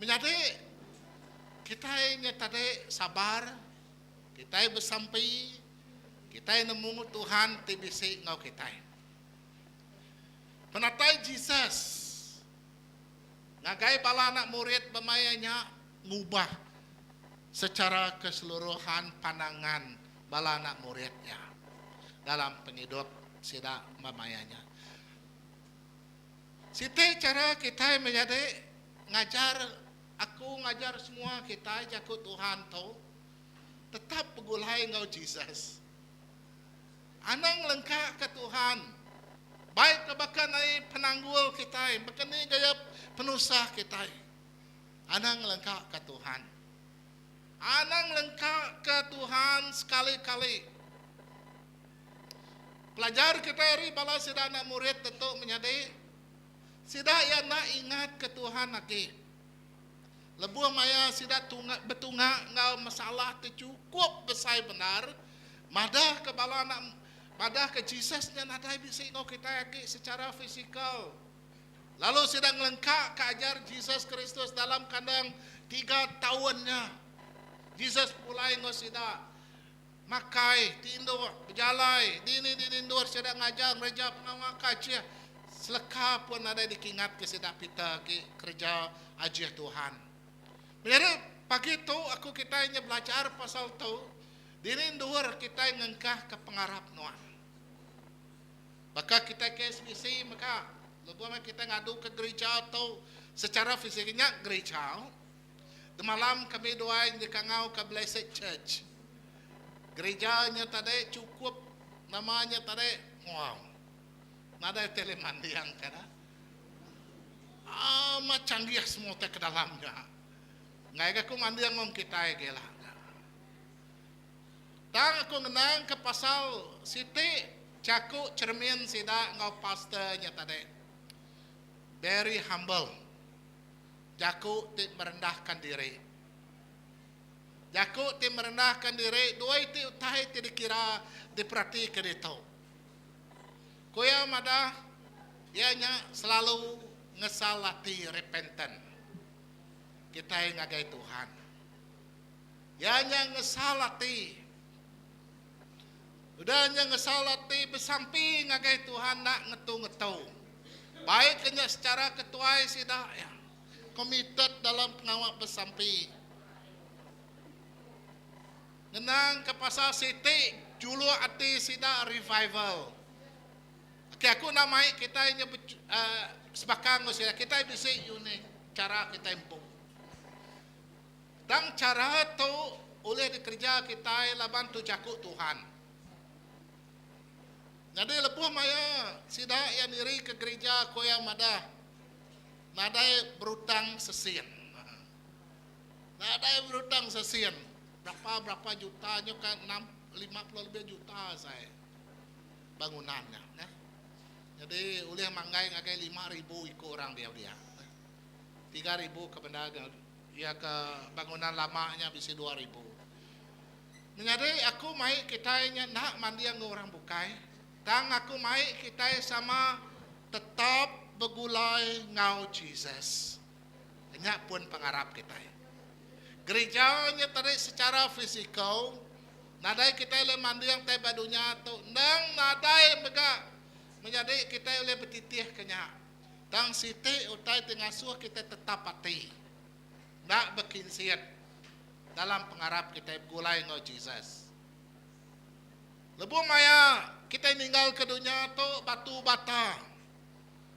Menyadi kitai nya tadi sabar. Kitai besampi, kitai nemu Tuhan ti bisi enggau kitai. Penatai Jesus ngagai bala anak murid ba maya nya ngubah secara keseluruhan pandangan bala anak murid iya dalam pengidup sida ba maya nya. Siti chara kitai menyadi ngajar aku ngajar semua kitai jaku Tuhan tu tetap begulai enggau Jesus. Anang ngelengkaka Tuhan. Baik ke baka ni penanggul kitai, baka ni gaya penusah kitai. Anang ngelengkaka Tuhan. Anang ngelengkaka Tuhan sekali-kali. Pelajar kitai ari bala sida anak murid tentu menyadi, sida iya enda ingatka Tuhan agi. Lebuh maya sida tunga betunga enggau masalah ti chukup besai bendar, madahka bala anak madahka Jesus nya nadai bisi enggau kitai agi secara fizikal. Lalu sida ngelengkaka ajar Jesus Kristus dalam kandang tiga taun nya. Jesus pulai enggau sida. Makai, tinduk, bejalai, dini-dini endur sida ngajar ngereja pengawa ke ajih seleka pun nadai dikingatka sida Peter agi kereja ajih Tuhan. Menyadi pagi tu aku kitai nya belajar pasal tu, dini endur kitai ngengkahka pengarap nuan. Baka kitai ke SBC mega lebuh meh kitai ngaduka gerija tu secara fisik nya gerija. Demalam kami duai nyekangau ka Blessed Church. Gerija nya tadi chukup nama nya tadi wow. Nadai utai limanding ka dah. Amat canggih semua utai ke dalam nya. Enggai ga aku manding wang kitai agi lah. Tang aku ngenang ke pasal siti jaku cheremin sida enggau pastor nya tadi. Very humble. Jaku ti merendahka diri. Jaku ti merendahka diri dua iti utai ti dikira diperatika ditu. Ku iya madah, iya nya selalu ngesal ati repentant kitai ngagai Tuhan. Iya nya ngesal ati. Udah nya ngesal ati besampi ngagai Tuhan enda ngetu-ngetu. Baik ke nya secara ketuai sida iya komited dalam pengawa besampi. Ngenang ke pasal siti juluk ati sida revival. Okey aku enda mai kitai nya sebaka enggau sida kitai bisi unik chara kitai empu. Tang chara tu ulih dikereja kitai laban tu jaku Tuhan. Nyadi lebuh maya sida iya nirika gerija ku iya madah nadai berutang sesin. Nadai berutang sesin. Berapa-berapa juta nyu ka 50 lebih juta sai bangunan nya. Nyadi ulih manggai ngagai 5000 iku orang diau dia. 3000 ke bendar Iya ke bangunan lama nya bisi 2000. Menyadi aku mai kitai nya enda manding enggau orang bukai, tang aku mai kitai sama tetap begulai enggau Jesus. Nya pun pengarap kitai. Gerija nya tadi secara fizikal nadai kitai ulih manding tai ba dunya tu endang nadai mega menyadi kitai ulih betitihka nya. Tang siti utai ti ngasuh kitai tetap ati, enda bekinsit dalam pengarap kitai begulai enggau Jesus. Lebuh maya kitai ninggalka dunya tu batu bata,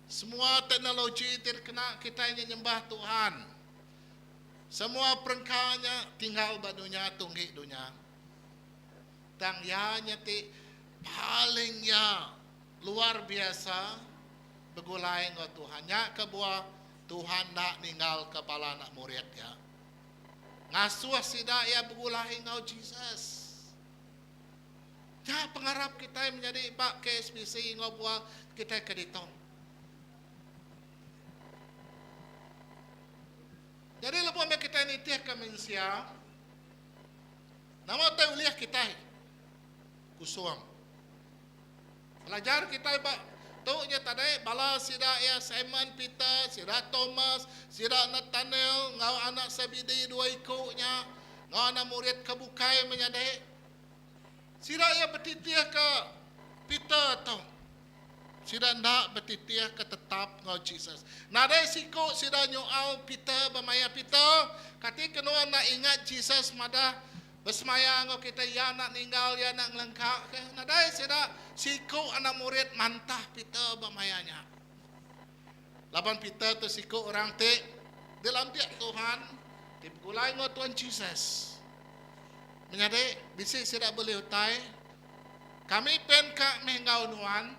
semua teknologi ti dikena kitai nya nyembah Tuhan, semua perengka nya tinggal ba dunya tu enggi dunya. Tang iya nya ti paling iya luar biasa begulai enggau Tuhan. Nya kebuah Tuhan enda ninggalka bala anak murid iya. Ngasuh sida iya begulai enggau Jesus. Nya pengarap kitai menyadi ba KSBC enggau buah kitai ke ditu. Jadi lebuh meh kitai nitihka mensia, nama utai ulih kitai? Kusung. Pelajar kitai ba tu nya tadi bala sida iya Simon Peter, sida Thomas, sida Natanel enggau anak Sebidi dua iku nya, enggau anak murid ke bukai menyadi. Sida iya betitihka Peter tu. Sida enda betitihka tetap enggau Jesus. Nadai siku sida nyual Peter ba maya Peter, kati ke nuan enda ingat Jesus madah Besemaya enggau kitai iya enda ninggal iya enda ngelengka ke nadai sida siku anak murid mantah Peter ba maya nya. Laban Peter tu siku orang ti dilantik Tuhan ti begulai enggau Tuhan Jesus. Menyadi, bisi sida bulih utai, kami pen ka meh enggau nuan.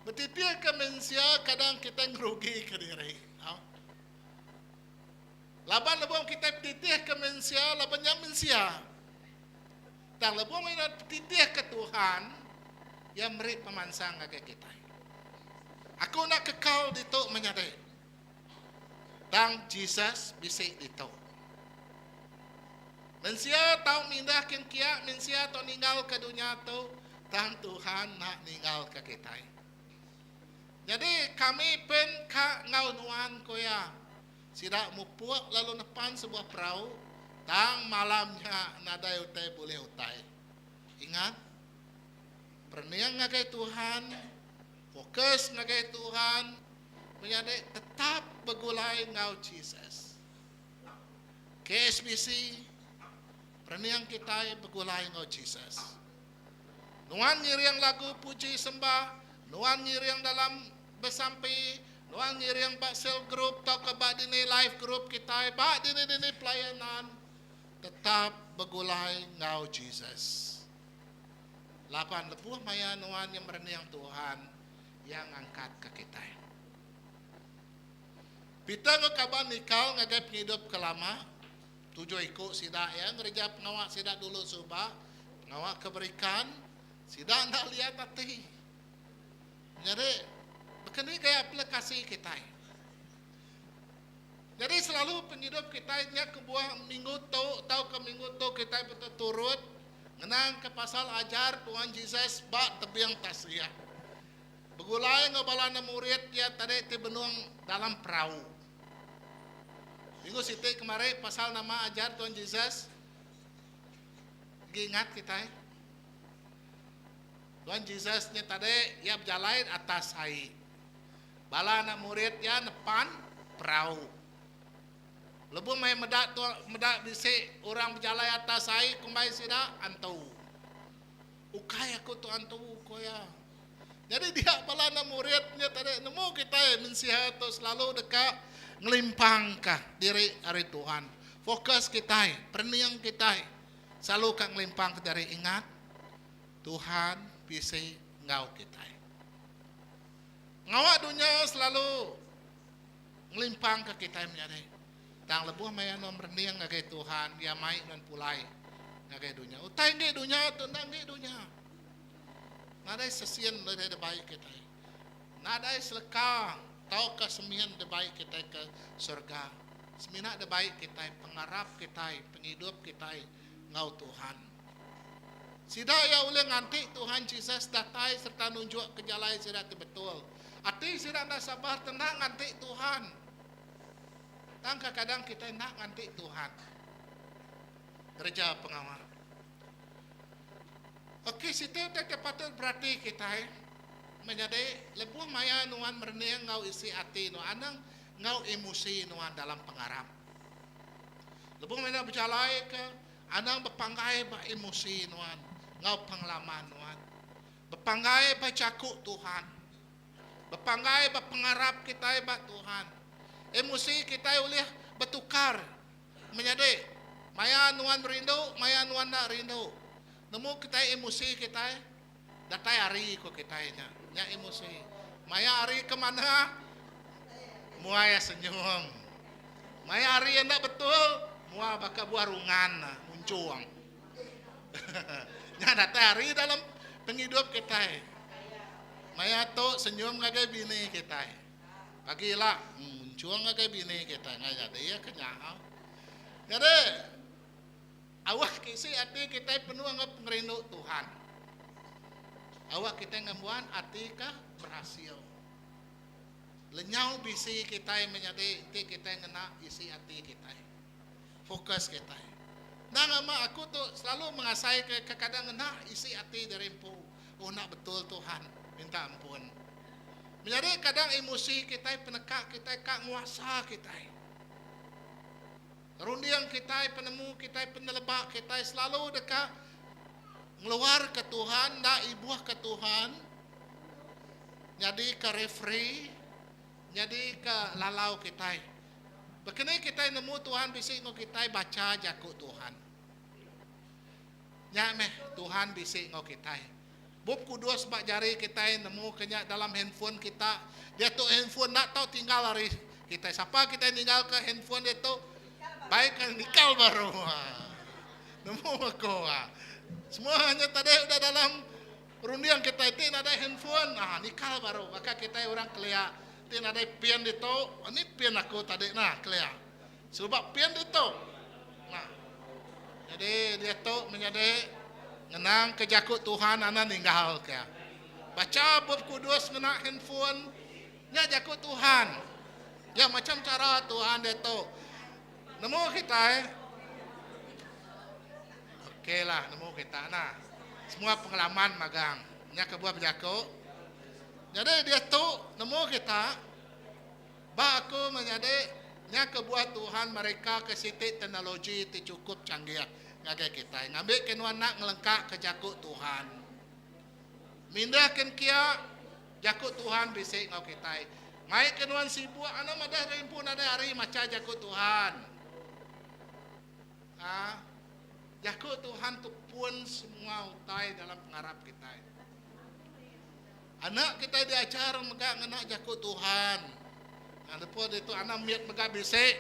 Betitihka mensia kadang kitai ngerugika diri. Au. Laban lebuh kitai betitihka mensia laban nya mensia. Tang lebuh maya betitihka Tuhan, Iya meri pemansang ngagai kitai. Aku enda kekal ditu menyadi. Tang Jesus bisi ditu. Mensia tau mindah kin kia, mensia tau ninggalka dunya tu, tang Tuhan enda ninggalka kitai. Nyadi kami pen ka enggau nuan, ku iya. Sida mupuk lalu nepan sebuah perau, tang malam nya nadai utai bulih utai. Ingat, perening ngagai Tuhan, fokus ngagai Tuhan, menyadi tetap begulai enggau Jesus. KSBC, perening kitai begulai enggau Jesus. Nuan ngiring lagu puji sembah, nuan ngiring dalam besampi, nuan ngiring ba cell group tauka ba dini life group kitai, ba dini-dini pelayanan, tetap begulai enggau Jesus. Laban lebuh maya nuan nya merening Tuhan, Iya ngangkatka kitai. Peter enggau kaban nikal ngagai pengidup ke lama. Tujuh iku sida iya ngereja pengawa sida dulu suba, pengawa ke berikan, sida enda liat ati. Nyadi, baka ni gaya aplikasi kitai? Nyadi selalu pengidup kitai nya kebuah minggu tu tauka minggu tu kitai beteturut ngenangka pasal ajar Tuhan Jesus ba tebing tasik. Begulai enggau bala anak murid iya tadi ti benung dalam perau. Minggu siti kemari pasal nama ajar Tuhan Jesus agi ingat kitai. Tuhan Jesus nya tadi iya bejalai atas ai. Bala anak murid iya nepan perau. Lebuh meh meda tu meda bisi orang bejalai atas ai kumbai sida antu. Ukai aku tu antu, ku iya. Nyadi dia bala anak murid nya tadi nemu kitai mensia tu selalu deka ngelimpangka diri ari Tuhan. Fokus kitai, perening kitai selalu ka ngelimpangka diri ingat Tuhan bisi enggau kitai. Pengawa dunya selalu ngelimpangka kitai menyadi. Tang lebuh maya nuan merening ngagai Tuhan, Iya mai nuan pulai ngagai dunya. Utai enggi dunya tu enda enggi dunya. Nadai sesin utai dibai kitai. Nadai seleka tauka semin dibai kitai ke surga. Semina dibai kitai pengarap kitai, pengidup kitai enggau Tuhan. Sida iya ulih nganti Tuhan Jesus datai sereta nunjukka jalai sida ti betul. Ati sida enda sabar tenda nganti Tuhan. Tang kekadang kitai enda nganti Tuhan ngereja pengawa. Okey, siti utai ti patut berati kitai menyadi lebuh maya nuan merening enggau isi ati nuan anang enggau emosi nuan dalam pengarap. Lebuh maya bejalai ke Anang bepanggai ba emosi nuan enggau pengalaman nuan. Bepanggai ba Jaku Tuhan. Bepanggai ba pengarap kitai ba Tuhan. Emosi kitai ulih betukar. Menyadi, maya nuan rindu, maya nuan enda rindu. Nemu kitai emosi kitai, datai hari ku kitai nya. Nya emosi. Maya hari ke manah, muai senyum. Maya hari enda betul, mua baka buah rungan munchung. Nya datai hari dalam pengidup kitai. Maya tu senyum ngagai bini kitai. Pagi ila munchung ngagai bini kitai ngai nyadi iya ke nya. Nyadi awak ke isi ati kitai penuh enggau pengerindu Tuhan. Awak kitai ngembuan ati ke berhasil. Lenyau bisi kitai menyadi enti kitai ngena isi ati kitai. Fokus kitai. Endang ama aku tu selalu mengasaika kekadang ngena isi ati diri empu. Oh enda betul Tuhan, minta ampun. Menyadi kadang emosi kitai peneka kitai ka nguasa kitai. Runding kitai, penemu kitai, peneleba kitai selalu deka ngeluarka Tuhan, enda ibuhka Tuhan. Nyadika referee. nyadika lalau kitai. Bekeni kitai nemu Tuhan bisi enggau kitai bacha jaku Tuhan. Nya meh Tuhan bisi enggau kitai. Bup Kudus ba jari kitai nemu ke nya dalam handphone kita. Diatu handphone enda tau tinggal ari kitai. Sapa kitai ninggalka handphone diatu bai ke nikal baru. Nemu aku. Semua nya tadi udah dalam runding kitai ti nadai handphone nikal baru. Baka kitai orang kelia ti nadai pin ditu. Ni pin aku tadi nah kelia. Suba pin ditu. Nah. Nyadi diatu menyadi ngenang ke jaku Tuhan anak ninggal ke. Bacha Bup Kudus ngena handphone nya jaku Tuhan. Ya macam cara Tuhan diatu. Nemu kitai. Okey lah nemu kita nah. Semua pengalaman magang. Nya kebuah bejaku. Nyadi diatu nemu kita. Ba aku menyadi, nya kebuah Tuhan mereka ke siti teknologi ti chukup canggih ngagai kitai ngambika nuan enda ngelengkaka jaku Tuhan. Mindah kin kia, jaku Tuhan bisi enggau kitai. Mai ke nuan sibuk anu madah diri empu nadai hari macha jaku Tuhan. Ha? Jaku Tuhan tu pun semua utai dalam pengarap kitai. Anak kitai diajar mega ngena jaku Tuhan. Ha, lebuh ditu anak mit mega bisi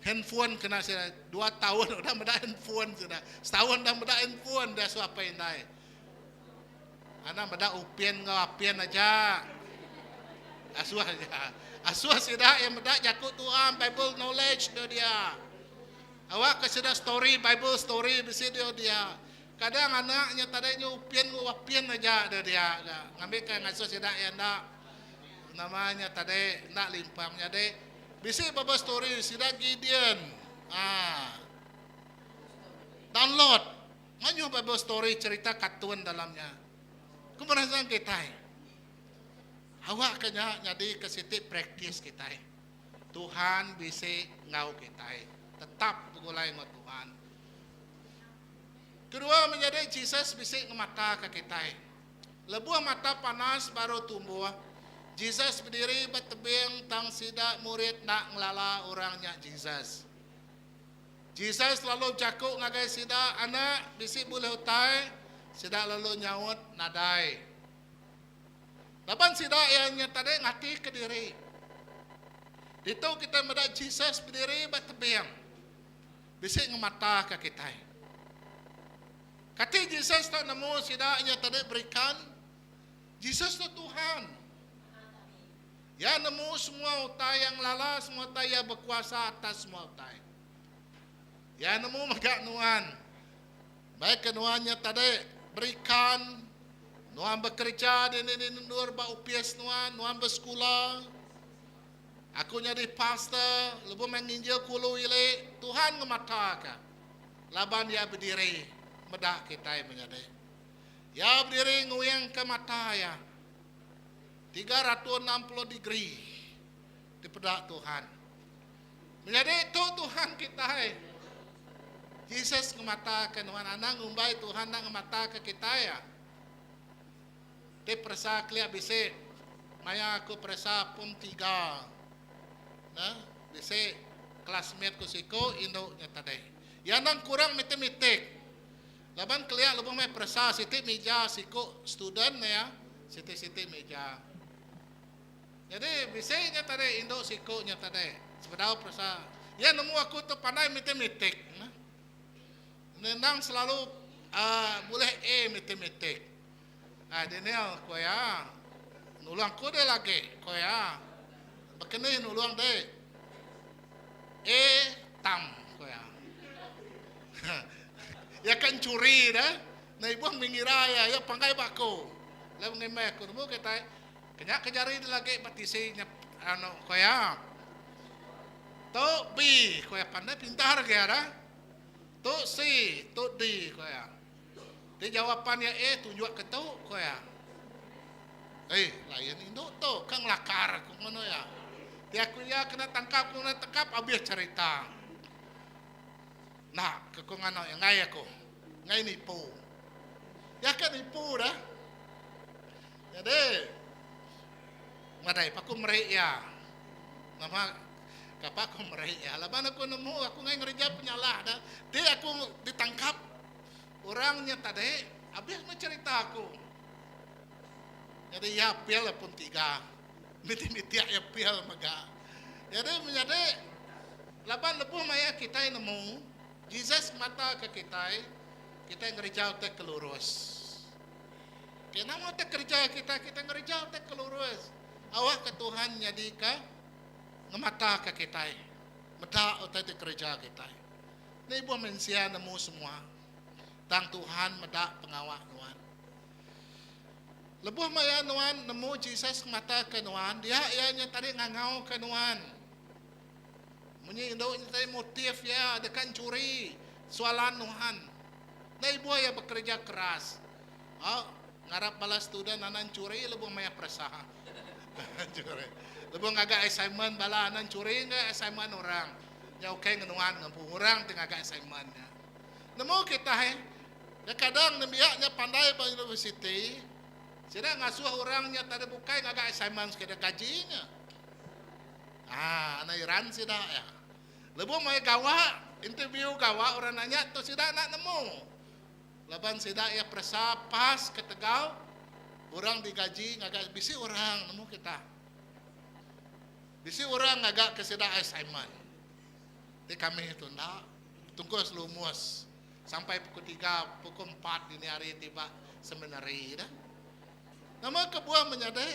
handphone kena sida. Dua taun udah meda handphone sida. Setaun udah meda handphone diasuh apai indai. Anak meda upin enggau apin aja. Asuh aja. Asuh sida yang meda jaku Tuhan, Bible knowledge dia dia. Awak ke sida story Bible story bisi dia dia. Kadang anak nya tadai nyu upin enggau wapin aja deh dia ga ngambika ngasuh sida iya enda nama nya tadi enda limpang nyadi bisi baba story sida Gideon aaa download mayuh bible story cerita kartun dalam nya ku meransang kitai awak ka nya nyadi ke siti praktis kitai Tuhan bisi enggau kitai tetap begulai enggau Tuhan. Kedua, menyadi Jesus bisi ngemataka kitai. Lebuh mata panas baru tumbuh, Jesus bediri ba tebing tang sida murid enda ngelala orang nya Jesus. Jesus lalu bejaku ngagai sida, Anak, bisi bulih utai? Sida lalu nyaut, Nadai. Laban sida iya nya tadi ngatika diri. Ditu kitai meda Jesus bediri ba tebing. Bisi ngemataka kitai. Kati Jesus tak nemu sida nya tadi berikan? Jesus tu Tuhan. Iya nemu semua utai, iya ngelala semua utai, iya bekuasa atas semua utai. Iya nemu mega nuan. Baik ke nuan nya tadi berikan, nuan bekereja dini-dini endur ba opis nuan, nuan besekula, Aku nyadi pastor lebuh meh nginjil kulu ili, Tuhan ngemataka laban iya bediri meda kitai menyadi. Iya bediri nguingka mata iya 360 degree dipeda Tuhan. Menyadi tu Tuhan kitai. Jesus ngemataka nuan anang ngumbai Tuhan enda ngemataka kitai. Ti peresa kelia bisi maya aku peresa pom tiga ne bisi classmate ku siku indu nya tadi. Iya endang kurang matematik laban kelia lebuh meh peresa siti mija siku student ne iya siti-siti mija. Nyadi bisi nya tadi indu siku nya tadi sebedau peresa iya nemu aku tu pandai matematik ne. Endang selalu uhh bulih A matematik. Ai Daniel, ku iya, nulung aku deh lagi, ku iya. Baka ni nulung deh? A tam, ku iya. Iya ke enchuri deh, enda ibuh mih ngira iya, iya panggai ba aku. Lalu ngimbai aku nemu kitai, kenya ke jari deh lagi ba tisi nya anu, ku iya. Tu B, ku iya, pandai pintar agi iya deh. Tu C, tu D, ku iya. Ti jawapan iya A tunjuk ke tu, ku iya. Eh, lain indu tu ke ngelakar ku ngono iya. Ti aku iya kena tangkap ku kena tangkap abis cherita. Enda ke ku ngano iya enggai aku. Enggai nipu. Iya ke nipu dah. Nyadi. Madai pa aku meri iya. Nama kapa aku meri iya laban aku nemu aku ngai ngereja penyalah da ti aku ditangkap orang nya tadi abis meh cherita aku. Nyadi iya apil pun tiga. Miti-miti iya apil mega. Nyadi menyadi laban lebuh maya kitai nemu Jesus mata ke kitai, kitai ngereja utai ke lurus. Ke nama utai kereja kitai, kitai ngereja utai ke lurus. Awakka Tuhan nyadika ngemataka kitai meda utai ti kereja kitai. Enda ibuh mensia nemu semua, tang Tuhan meda pengawa nuan. Lebuh maya nuan nemu Jesus ngemataka nuan, dia iya nya tadi ngangauka nuan. Munyi indu nya tadi motif iya deka enchuri soalan nuan. Enda ibuh iya bekereja keras. Au, ngarap bala student anak enchuri lebuh maya peresa. Enchuri. Lebuh ngaga assignment bala anak enchuri enggau assignment orang. Nya ukai ngenuan ngempu orang ti ngaga assignment nya. Nemu kitai, kekadang nembiak nya pandai ba universiti, sida ngasuh orang nya tadi bukai ngaga assignment sekeda gaji nya. Haa anak iran sida iya. Lebuh maya gawa, interview gawa orang nanya tu sida enda nemu. Laban sida iya peresa pas ketegal orang digaji ngaga bisi orang nemu kita. Bisi orang ngaga ke sida assignment. Ti kami tu enda tungkus lumus sampai pukul tiga pukul empat dini hari ti ba seminari dah. Nama kebuah menyadi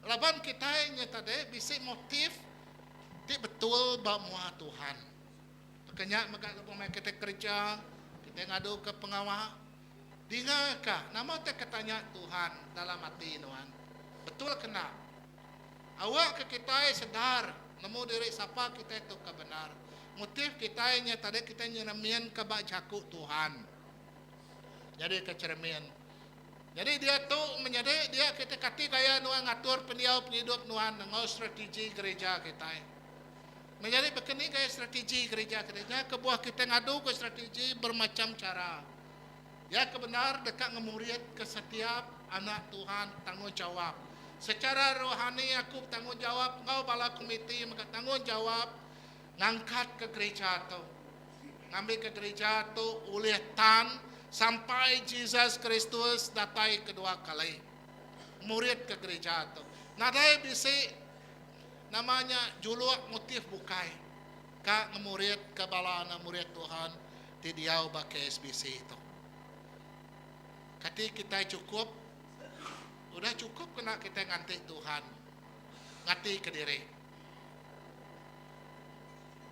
laban kitai nya tadi bisi motif ti betul ba mua Tuhan. Baka nya mega lebuh maya kitai kereja, kitai ngaduka pengawa, dingaka nama ti ke tanya Tuhan dalam ati nuan. Betul ke enda? Awakka kitai sedar nemu diri sapa kitai tu ke bendar. Motif kitai nya tadi kitai nyereminka ba jaku Tuhan. Nyadika cheremin. Nyadi diatu menyadi dia kitai kati gaya nuan ngatur pendiau pengidup nuan enggau strategi gereja kitai. Menyadi baka ni gaya strategi gereja kitai nya kebuah kitai ngaduka strategi bermacham chara. Iya ke bendar deka ngemuridka setiap anak Tuhan tanggungjawab. Secara rohani aku betanggungjawab enggau bala komiti mega tanggungjawab ngangkatka gereja tu. Ngambika gerija tu ulih tan sampai Jesus Kristus datai kedua kali. Muridka gerija tu. Nadai bisi nama nya juluk motif bukai ka ngemuridka bala anak murid Tuhan ti diau ba KSBC tu. Kati kitai chukup? Udah chukup kena kitai nganti Tuhan ngatika diri.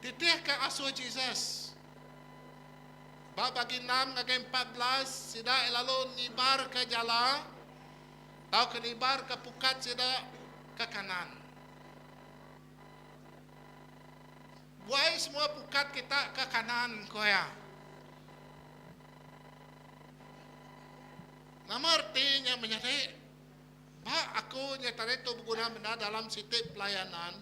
Titihka asuh Jesus. Ba bagi enam ngagai 14, sida lalu nibarka jala tauka nibarka pukat sida ke kanan. Buai semua pukat kita ke kanan, ku iya. Nama reti nya menyadi? Ba aku nya tadi tu beguna bendar dalam siti pelayanan.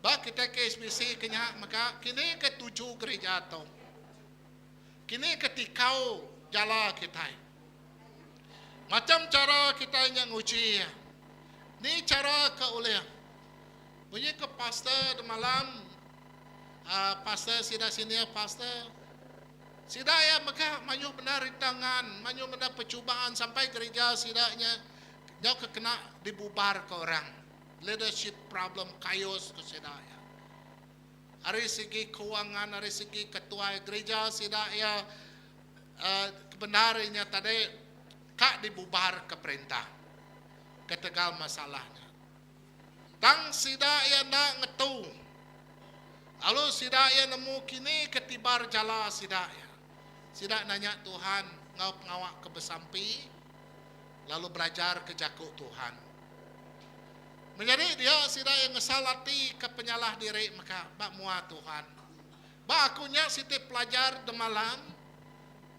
Ba kitai ke SBC ke nya mega kini ke tuju gerija tu. Kini ke tikau jala kitai. Macham chara kitai nya nguji iya. Ni chara ke ulih. Munyi ke pastor demalam uhh pastor sida senior pastor sida iya mega mayuh bendar rintangan mayuh bendar percubaan sampai gerija sida nya nyau ke kena dibubarka orang. Leadership problem kayos ku sida iya. Ari segi kewangan, ari segi ketuai gerija sida iya kebendar inya tadi ka dibubar ke perintah ketegal masalah nya. Tang sida iya enda ngetu lalu sida iya nemu kini ke tibar jala sida iya. Sida nanya Tuhan enggau pengawa ke besampi lalu belajar ke jaku Tuhan. Menyadi dia sida iya ngesal ati ke penyalah diri mega ba mua Tuhan. Ba aku nya siti pelajar demalam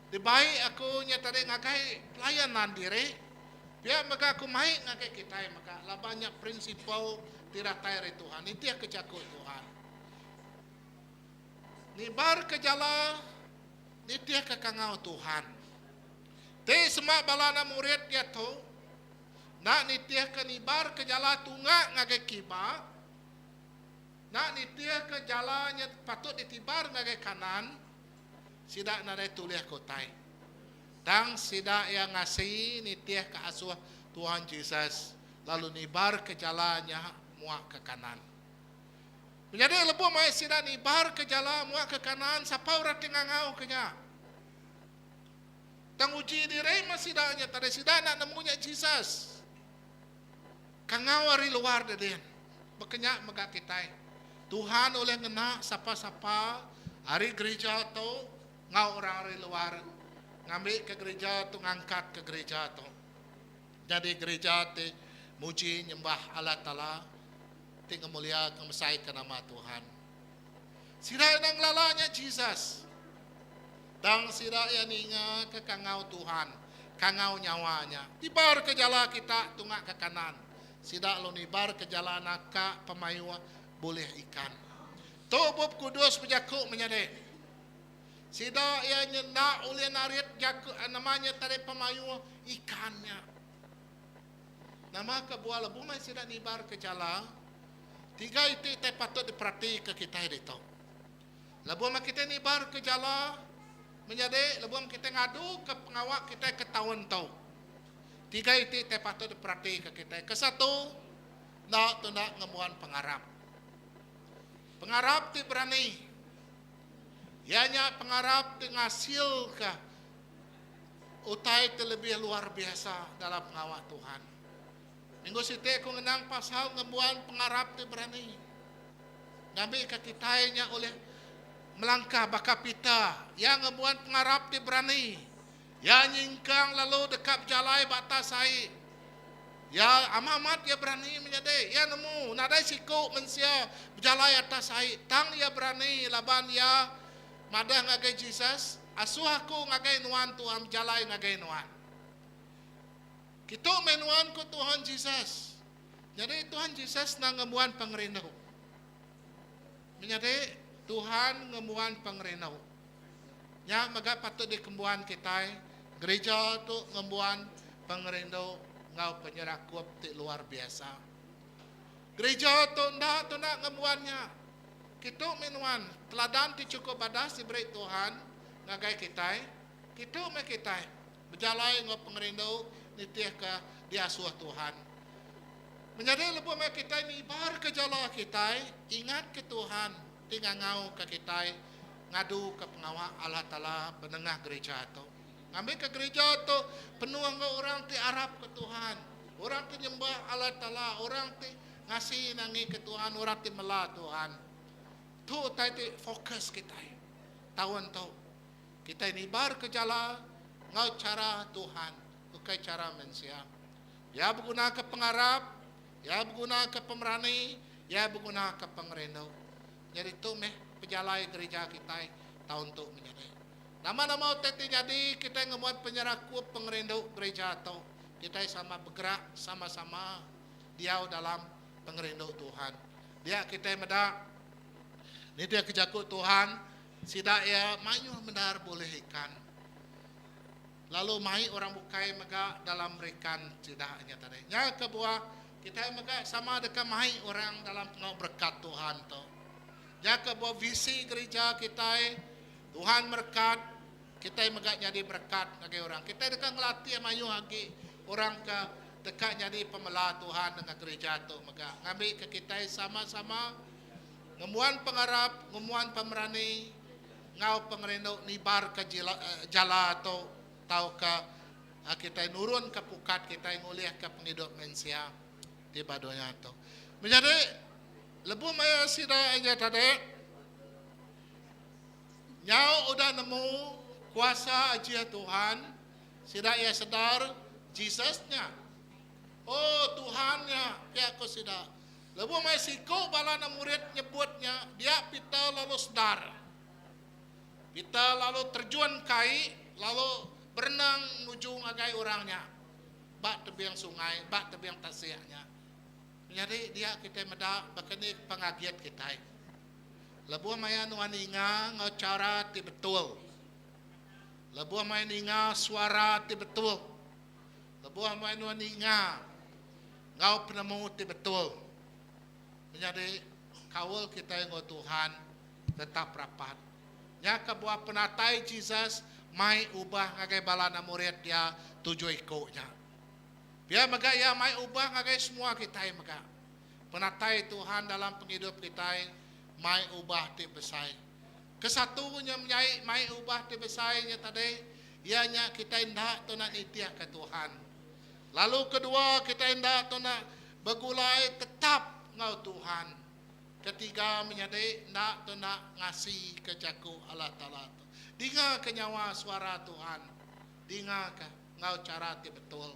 dibai aku nya tadi ngagai pelayanan diri pia mega aku mai ngagai kitai mega laban nya prinsipal ti datai ari Tuhan nitih ke jaku Tuhan. Nibar ke jala nitih ke kangau Tuhan. Ti sema bala anak murid diatu. Enda nitihka nibar ke jala tunga ngagai kiba, enda nitihka jala nya patut ditibar ngagai kanan, sida nadai tulihka utai. Tang sida iya ngasi nitihka asuh Tuhan Jesus lalu nibar ke jala nya muak ke kanan. Menyadi lebuh mai sida nibar ke jala muak ke kanan, sapa orang ti ngangau ke nya? Tang uji diri meh sida nya tadi sida enda nemu nya Jesus. Kangau ari luar dedin. Baka nya mega kitai. Tuhan ulih ngena sapa-sapa ari gerija tu enggau orang ari luar ngambika gerija tu ngangkatka gerija tu nyadi gerija ti muji nyembah Allah Taala ti ngemuliaka ngemesaika nama Tuhan. Sida enda ngelala nya Jesus. Tang sida iya ninga ke kangau Tuhan, kangau nyawa nya. Tibar ke jala kita tunga ke kanan. Sida lalu nibar ke jala naka pemayuh bulih ikan. Tu Bup Kudus bejaku menyadi. Sida iya nya enda ulih narit jaku nama nya tadi pemayuh ikan nya. Nama kebuah lebuh meh sida nibar ke jala? Tiga iti ti patut diperatika kitai ditu. Lebuh meh kitai nibar ke jala, menyadi lebuh meh kitai ngaduka pengawa kitai ke taun tu. Tiga iti ti patut diperatika kitai. Kesatu, enda tunda ngembuan pengarap. Pengarap ti berani, iya nya pengarap ti ngasilka utai ti lebih luar biasa dalam pengawa Tuhan. Minggu siti aku ngenang pasal ngembuan pengarap ti berani. Ngambika kitai nya ulih melangkah baka Peter, iya ngembuan pengarap ti berani. Iya nyingkang lalu deka bejalai ba atas ai. Iya amat-amat iya berani menyadi. Iya nemu nadai siku mensia bejalai atas ai tang iya berani laban iya madah ngagai Jesus, Asuh aku ngagai nuan Tuhan bejalai ngagai nuan. Kitu meh nuan ku Tuhan Jesus. Nyadi Tuhan Jesus endang ngembuan pengerindu. Menyadi Tuhan ngembuan pengerindu. Nya mega patut dikembuan kitai, gerija tu ngembuan pengerindu enggau penyerakup ti luar biasa. Gerija tu enda tunda ngembuan nya. Kitu meh nuan, teladan ti chukup badas diberi Tuhan ngagai kitai. Kitu meh kitai. Bejalai enggau pengerindu nitihka diasuh Tuhan. Menyadi lebuh maya kitai nibarka jala kitai, ingatka Tuhan ti ngangauka kitai ngaduka pengawa Allah Taala benengah gerija tu. Ngambika gerija tu penuh enggau orang ti arapka Tuhan, orang ti nyembah Allah Taala, orang ti ngasi nangika Tuhan, orang ti mela Tuhan. Tu utai ti fokus kitai taun tu. Kitai nibarka jala enggau chara Tuhan, ukai chara mensia. Iya begunaka pengarap, iya begunaka pemerani, iya begunaka pengerindu. Nyadi tu meh pejalai gerija kitai taun tu menyadi. Nama-nama utai ti nyadi kitai ngembuan penyerakup pengerindu gerija tu, kitai sama begerak sama-sama diau dalam pengerindu Tuhan. Dia kitai meda nitihka jaku Tuhan, Sida iya mayuh bendar bulih ikan, lalu mai orang bukai mega dalam berikan sida nya tadi. Nya kebuah kitai mega sama deka mai orang dalam pengawa berekat Tuhan tu. Nya kebuah visi gerija kitai, Tuhan merekat, kitai mega nyadi berekat ngagai orang. Kitai deka ngelatih mayuh agi orang ke deka nyadi pemela Tuhan nengah gerija tu mega ngambika kitai sama-sama Ngembuan pengarap, ngembuan pemerani enggau pengerindu nibarka jala tu tauka kitai nurunka pukat kitai ngulihka pengidup mensia ti ba dunya tu. Menyadi lebuh maya sida nya tadi nyau udah nemu kuasa ajih Tuhan, sida iya sedar Jesus nya. Oh Tuhan nya, pia ku sida. Lebuh mai siku bala anak murid nyebut nya, dia Peter lalu sedar. Peter lalu terjun ke ai lalu berenang nuju ngagai orang nya ba tebing sungai, ba tebing tasik nya. Menyadi dia kitai meda baka ni pengagit kitai. Lebuh maya nuan ninga enggau chara ti betul. Lebuh maya ninga suara ti betul. Lebuh maya nuan ninga. Enggau penemu ti betul menyadi kaul kitai enggau Tuhan tetap rapat. Nya kebuah penatai Jesus mai ubah ngagai bala anak murid iya tujuh iku nya. Pia mega iya mai ubah ngagai semua kitai mega. Penatai Tuhan dalam pengidup kitai mai ubah ti besai. Kesatu nya menyai mai ubah ti besai nya tadi iya nya kitai enda tuna nitihka Tuhan. Lalu kedua kitai enda tuna begulai tetap enggau Tuhan. Ketiga menyadi enda tuna ngasika jaku Allah Taala tu. Dingaka nyawa suara Tuhan. Dingaka enggau chara ti betul.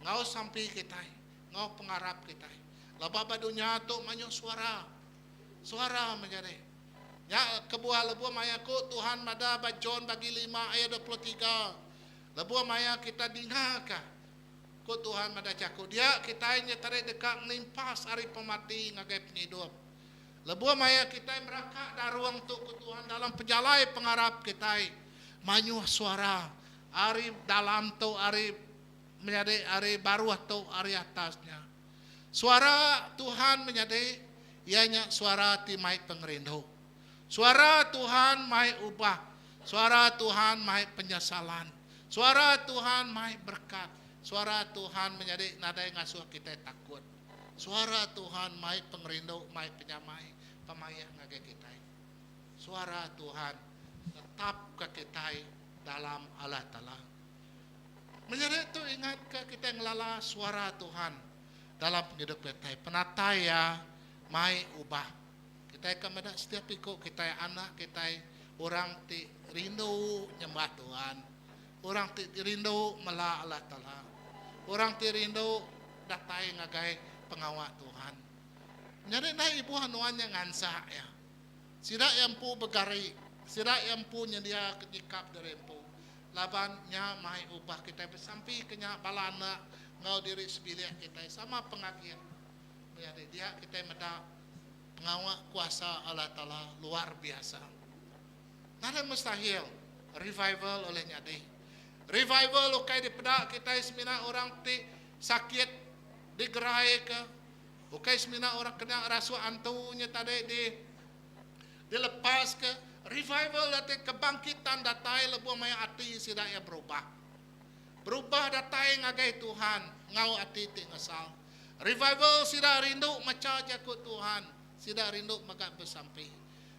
Enggau sampi kitai, enggau pengarap kitai. Laban ba dunya tu mayuh suara. Suara menyadi. Nya kebuah lebuh maya ku Tuhan madah ba John bagi lima ayat 23, Lebuh maya kita dingaka, ku Tuhan madah jaku, dia kitai nya tadi deka ngelimpas ari pemati ngagai pengidup. Lebuh maya kitai meraka darung tu ku Tuhan dalam pejalai pengarap kitai, mayuh suara ari dalam tu ari menyadi ari baruh tu ari atas nya. Suara Tuhan menyadi iya nya suara ti mai pengerindu. Suara Tuhan mai ubah. Suara Tuhan mai penyesalan. Suara Tuhan mai berekat. Suara Tuhan menyadi nadai ngasuh kitai takut. Suara Tuhan mai pengerindu, mai penyamai, pemaik ngagai kitai. Suara Tuhan netapka kitai dalam Allah Taala. Menyadi tu ingatka kitai ngelala suara Tuhan dalam pengidup kitai. Penatai iya mai ubah. Kitai ka meda setiap iku kitai anak kitai orang ti rindu nyembah Tuhan, orang ti rindu mela Allah Taala, orang ti rindu datai ngagai pengawa Tuhan. Nyadi ndai ibuh nuan nya ngansak iya. Sida iya empu begari, sida iya empu nyendia ke nyikap diri empu. Laban nya mai ubah kitai besampi ke nya bala anak enggau diri sebilik kitai sama pengagit. Menyadi dia kitai meda pengawa kuasa Allah Taala luar biasa. Nadai mustahil revival ulih nyadi. Revival ukai dipeda kitai semina orang ti sakit digeraika, ukai semina orang kena rasuk antu nya tadi di dilepaska. Revival ati kebangkitan datai lebuh maya ati sida iya berubah. Berubah datai ngagai Tuhan enggau ati ti ngesal. Revival sida rindu macha jaku Tuhan, sida rindu mega besampi.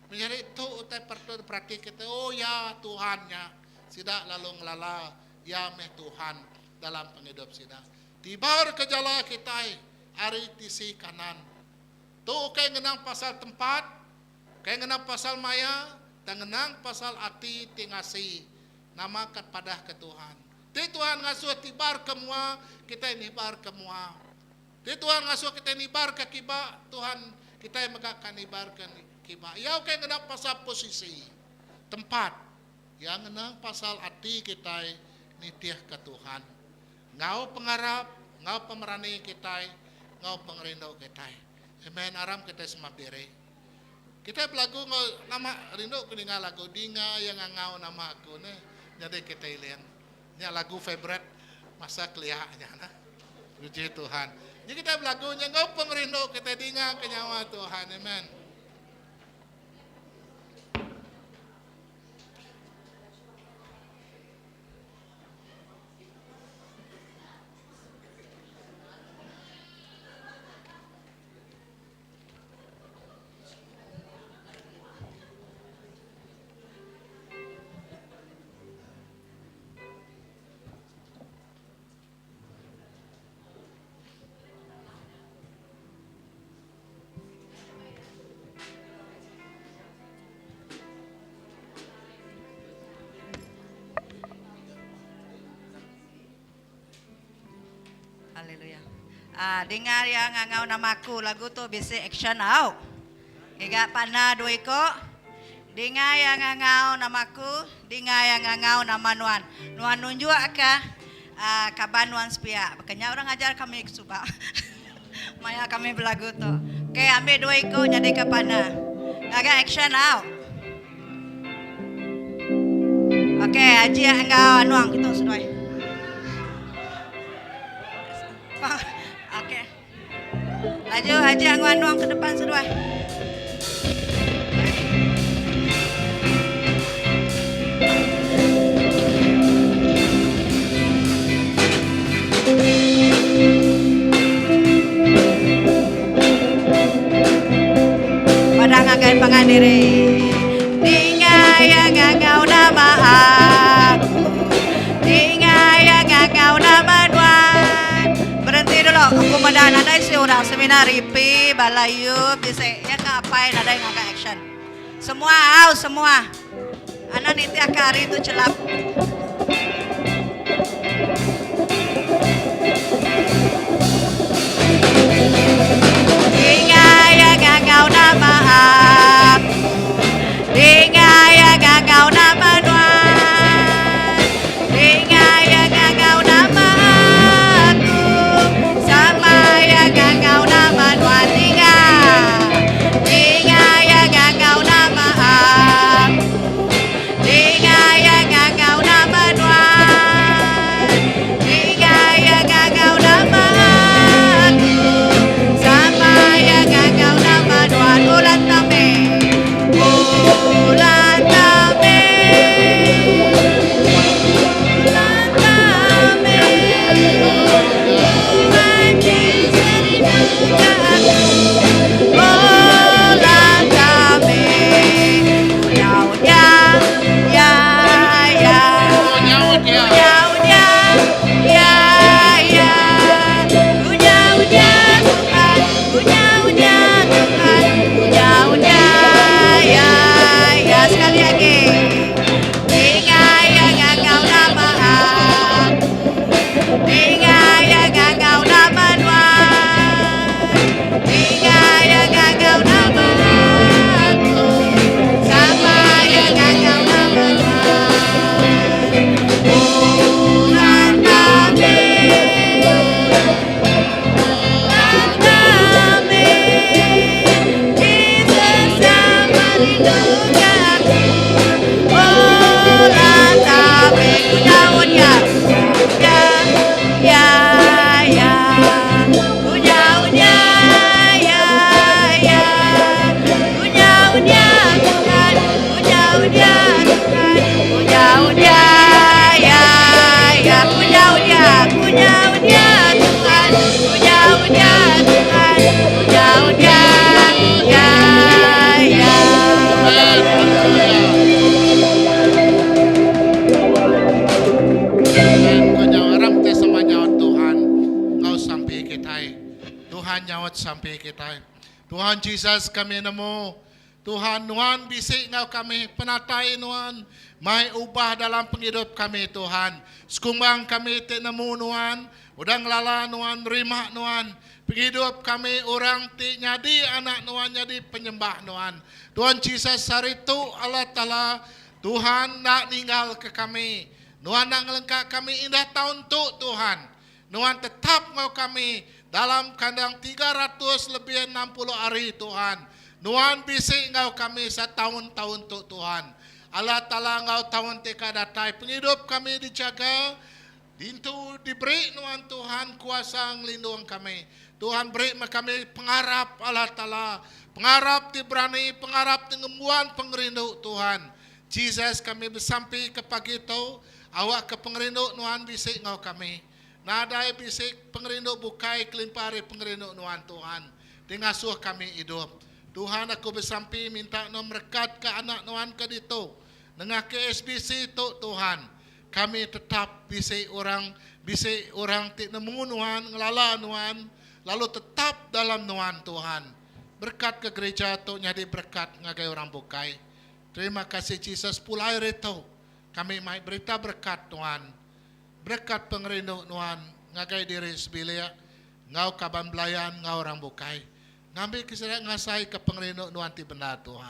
Menyadi tu utai patut diperati kitai, oh ya Tuhan nya. Sida lalu ngelala iya meh Tuhan dalam pengidup sida. Tibar ke jala kitai ari tisi kanan. Tu ukai ngenang pasal tempat, ukai ngenang pasal maya, tang ngenang pasal ati ti ngasi Nama ka padah ke Tuhan. Ti Tuhan ngasuh tibar ke mua, kitai nibar ke mua. Ti Tuhan ngasuh kitai nibar ke kiba, Tuhan kitai mega ka nibar ke kiba. Iya ukai ngena pasal posisi, tempat. Iya ngena pasal ati kitai nitih ke Tuhan. Enggau pengarap, enggau pemerani kitai, enggau pengerindu kitai. Amen. Aram kitai semap diri. Kitai belagu enggau lama rindu ku ninga lagu dinga iya ngangau nama aku neh nyadi kitai iling. Nya lagu favourite masa kelia nya nah. Puji Tuhan. Nya kitai belagu nya enggau pengerindu kitai dinga ke nyawa Tuhan. Amen. Haleluya. Ah, dengar ya ngangau nama aku lagu tu bisi action au. Giga pana dua iko. Dinga ya ngangau nama aku, dinga ya ngangau nama nuan. Nuan nunjuk ke uh, kaban nuan sepiak. Baka nya orang ngajar kami suba. Maya kami belagu tu. Okay, ambil dua iko jadi ke pana. Gaga action au. Okey, Haji enggau Anuang kitu seduai. Okey. Aju aja nguanung ke depan seduai. Padah ngagai pangan diri. Dinga iya ngangau nama aku. Dinga iya ngangau nama nuan. Berhenti dulu. Aku meda nadai si orang semina Ripi, bala Yub, bisi iya ke apai nadai ngaga action. Semua au semua. Anang nitih ka hari tu chelap. Dinga iya ngangau nama aku. Dinga iya ngangau nama nuan. Dinga iya ngangau nama aku. Sama iya ngangau nama nuan. Dinga. Dinga iya ngangau nama aku. Dinga iya ngangau nama nuan. Dinga iya ngangau nama aku. Sama iya ngangau nama nuan. Ulan tame. Ulan tame. Ulan tame. Tuhan Jesus rinduka aku. Ulan tame. Unya ya ya. Nyaut ya. Unya unya ya ya. Unya unya Tuhan. Unya unya Tuhan. Unya unya ya ya. Sekali lagi. Dinga iya ngangau nama aku. Dinga iya ngangau nama nuan. Dinga iya ngangau nama aku. Sama iya ngangau nama nuan. Ulan tame. Ulan tame. Jesus sama rinduka aku. Ulan tame. Ku nyaut ya. Ya ya ya. Ku nyaut ya ya ya. Ku nyaut ya Tuhan. Ku nyaut ya Tuhan. Ku nyaut ya ya ya. Ku nyaut ya. Ku nyaut ya Tuhan. Ku nyaut ya Tuhan. Ku nyaut ya ya ya. Amen. Haleluya. Amen. Ku nyaut aram te sama nyaut Tuhan ngau sampi kitai. Tuhan nyaut sampi kitai. Tuhan Jesus kami nemu Tuhan nuan bisi ngau kami penatai nuan mai ubah dalam pengidup kami Tuhan. Sekumbang kami ti nemu nuan, udah ngelala nuan, nerima nuan. Pengidup kami orang ti nyadi anak nuan nyadi penyembah nuan. Tuhan Jesus hari tu Allah Taala Tuhan nak ninggal ke kami. Nuan nak ngelengkak kami indah tahun tu Tuhan. Nuan tetap ngau kami dalam kandang 300 lebih 60 hari Tuhan. Nuan bisi ngau kami setahun-tahun tu Tuhan. Allah Ta'ala ngau tahun tika datai penghidup kami dijaga. Dintu diberi nuan Tuhan kuasa ngelindung kami. Tuhan beri kami pengarap Allah Ta'ala. Pengarap ti berani, pengarap ti ngembuan pengerindu Tuhan. Jesus kami bersampi ke pagi tu, awak ke pengerindu nuan bisi ngau kami. Nadai bisi pengerindu bukai kelimpah ari pengerindu nuan Tuhan. Ti ngasuh kami hidup. Tuhan aku bersampi minta nuan merekat ke anak nuan ke ditu. Nengah KSBC tu Tuhan. Kami tetap bisi orang bisi orang ti nemu nuan, ngelala nuan, lalu tetap dalam nuan Tuhan. Berkat ke gereja tu nyadi berkat ngagai orang bukai. Terima kasih Jesus pulai reto. Kami mai berita berkat Tuhan. Berkat pengerindu nuan ngagai diri sebilik ngau kaban belayan ngau orang bukai. Ngambil kesediaan ngasai ke pengerindu nuan ti benar Tuhan.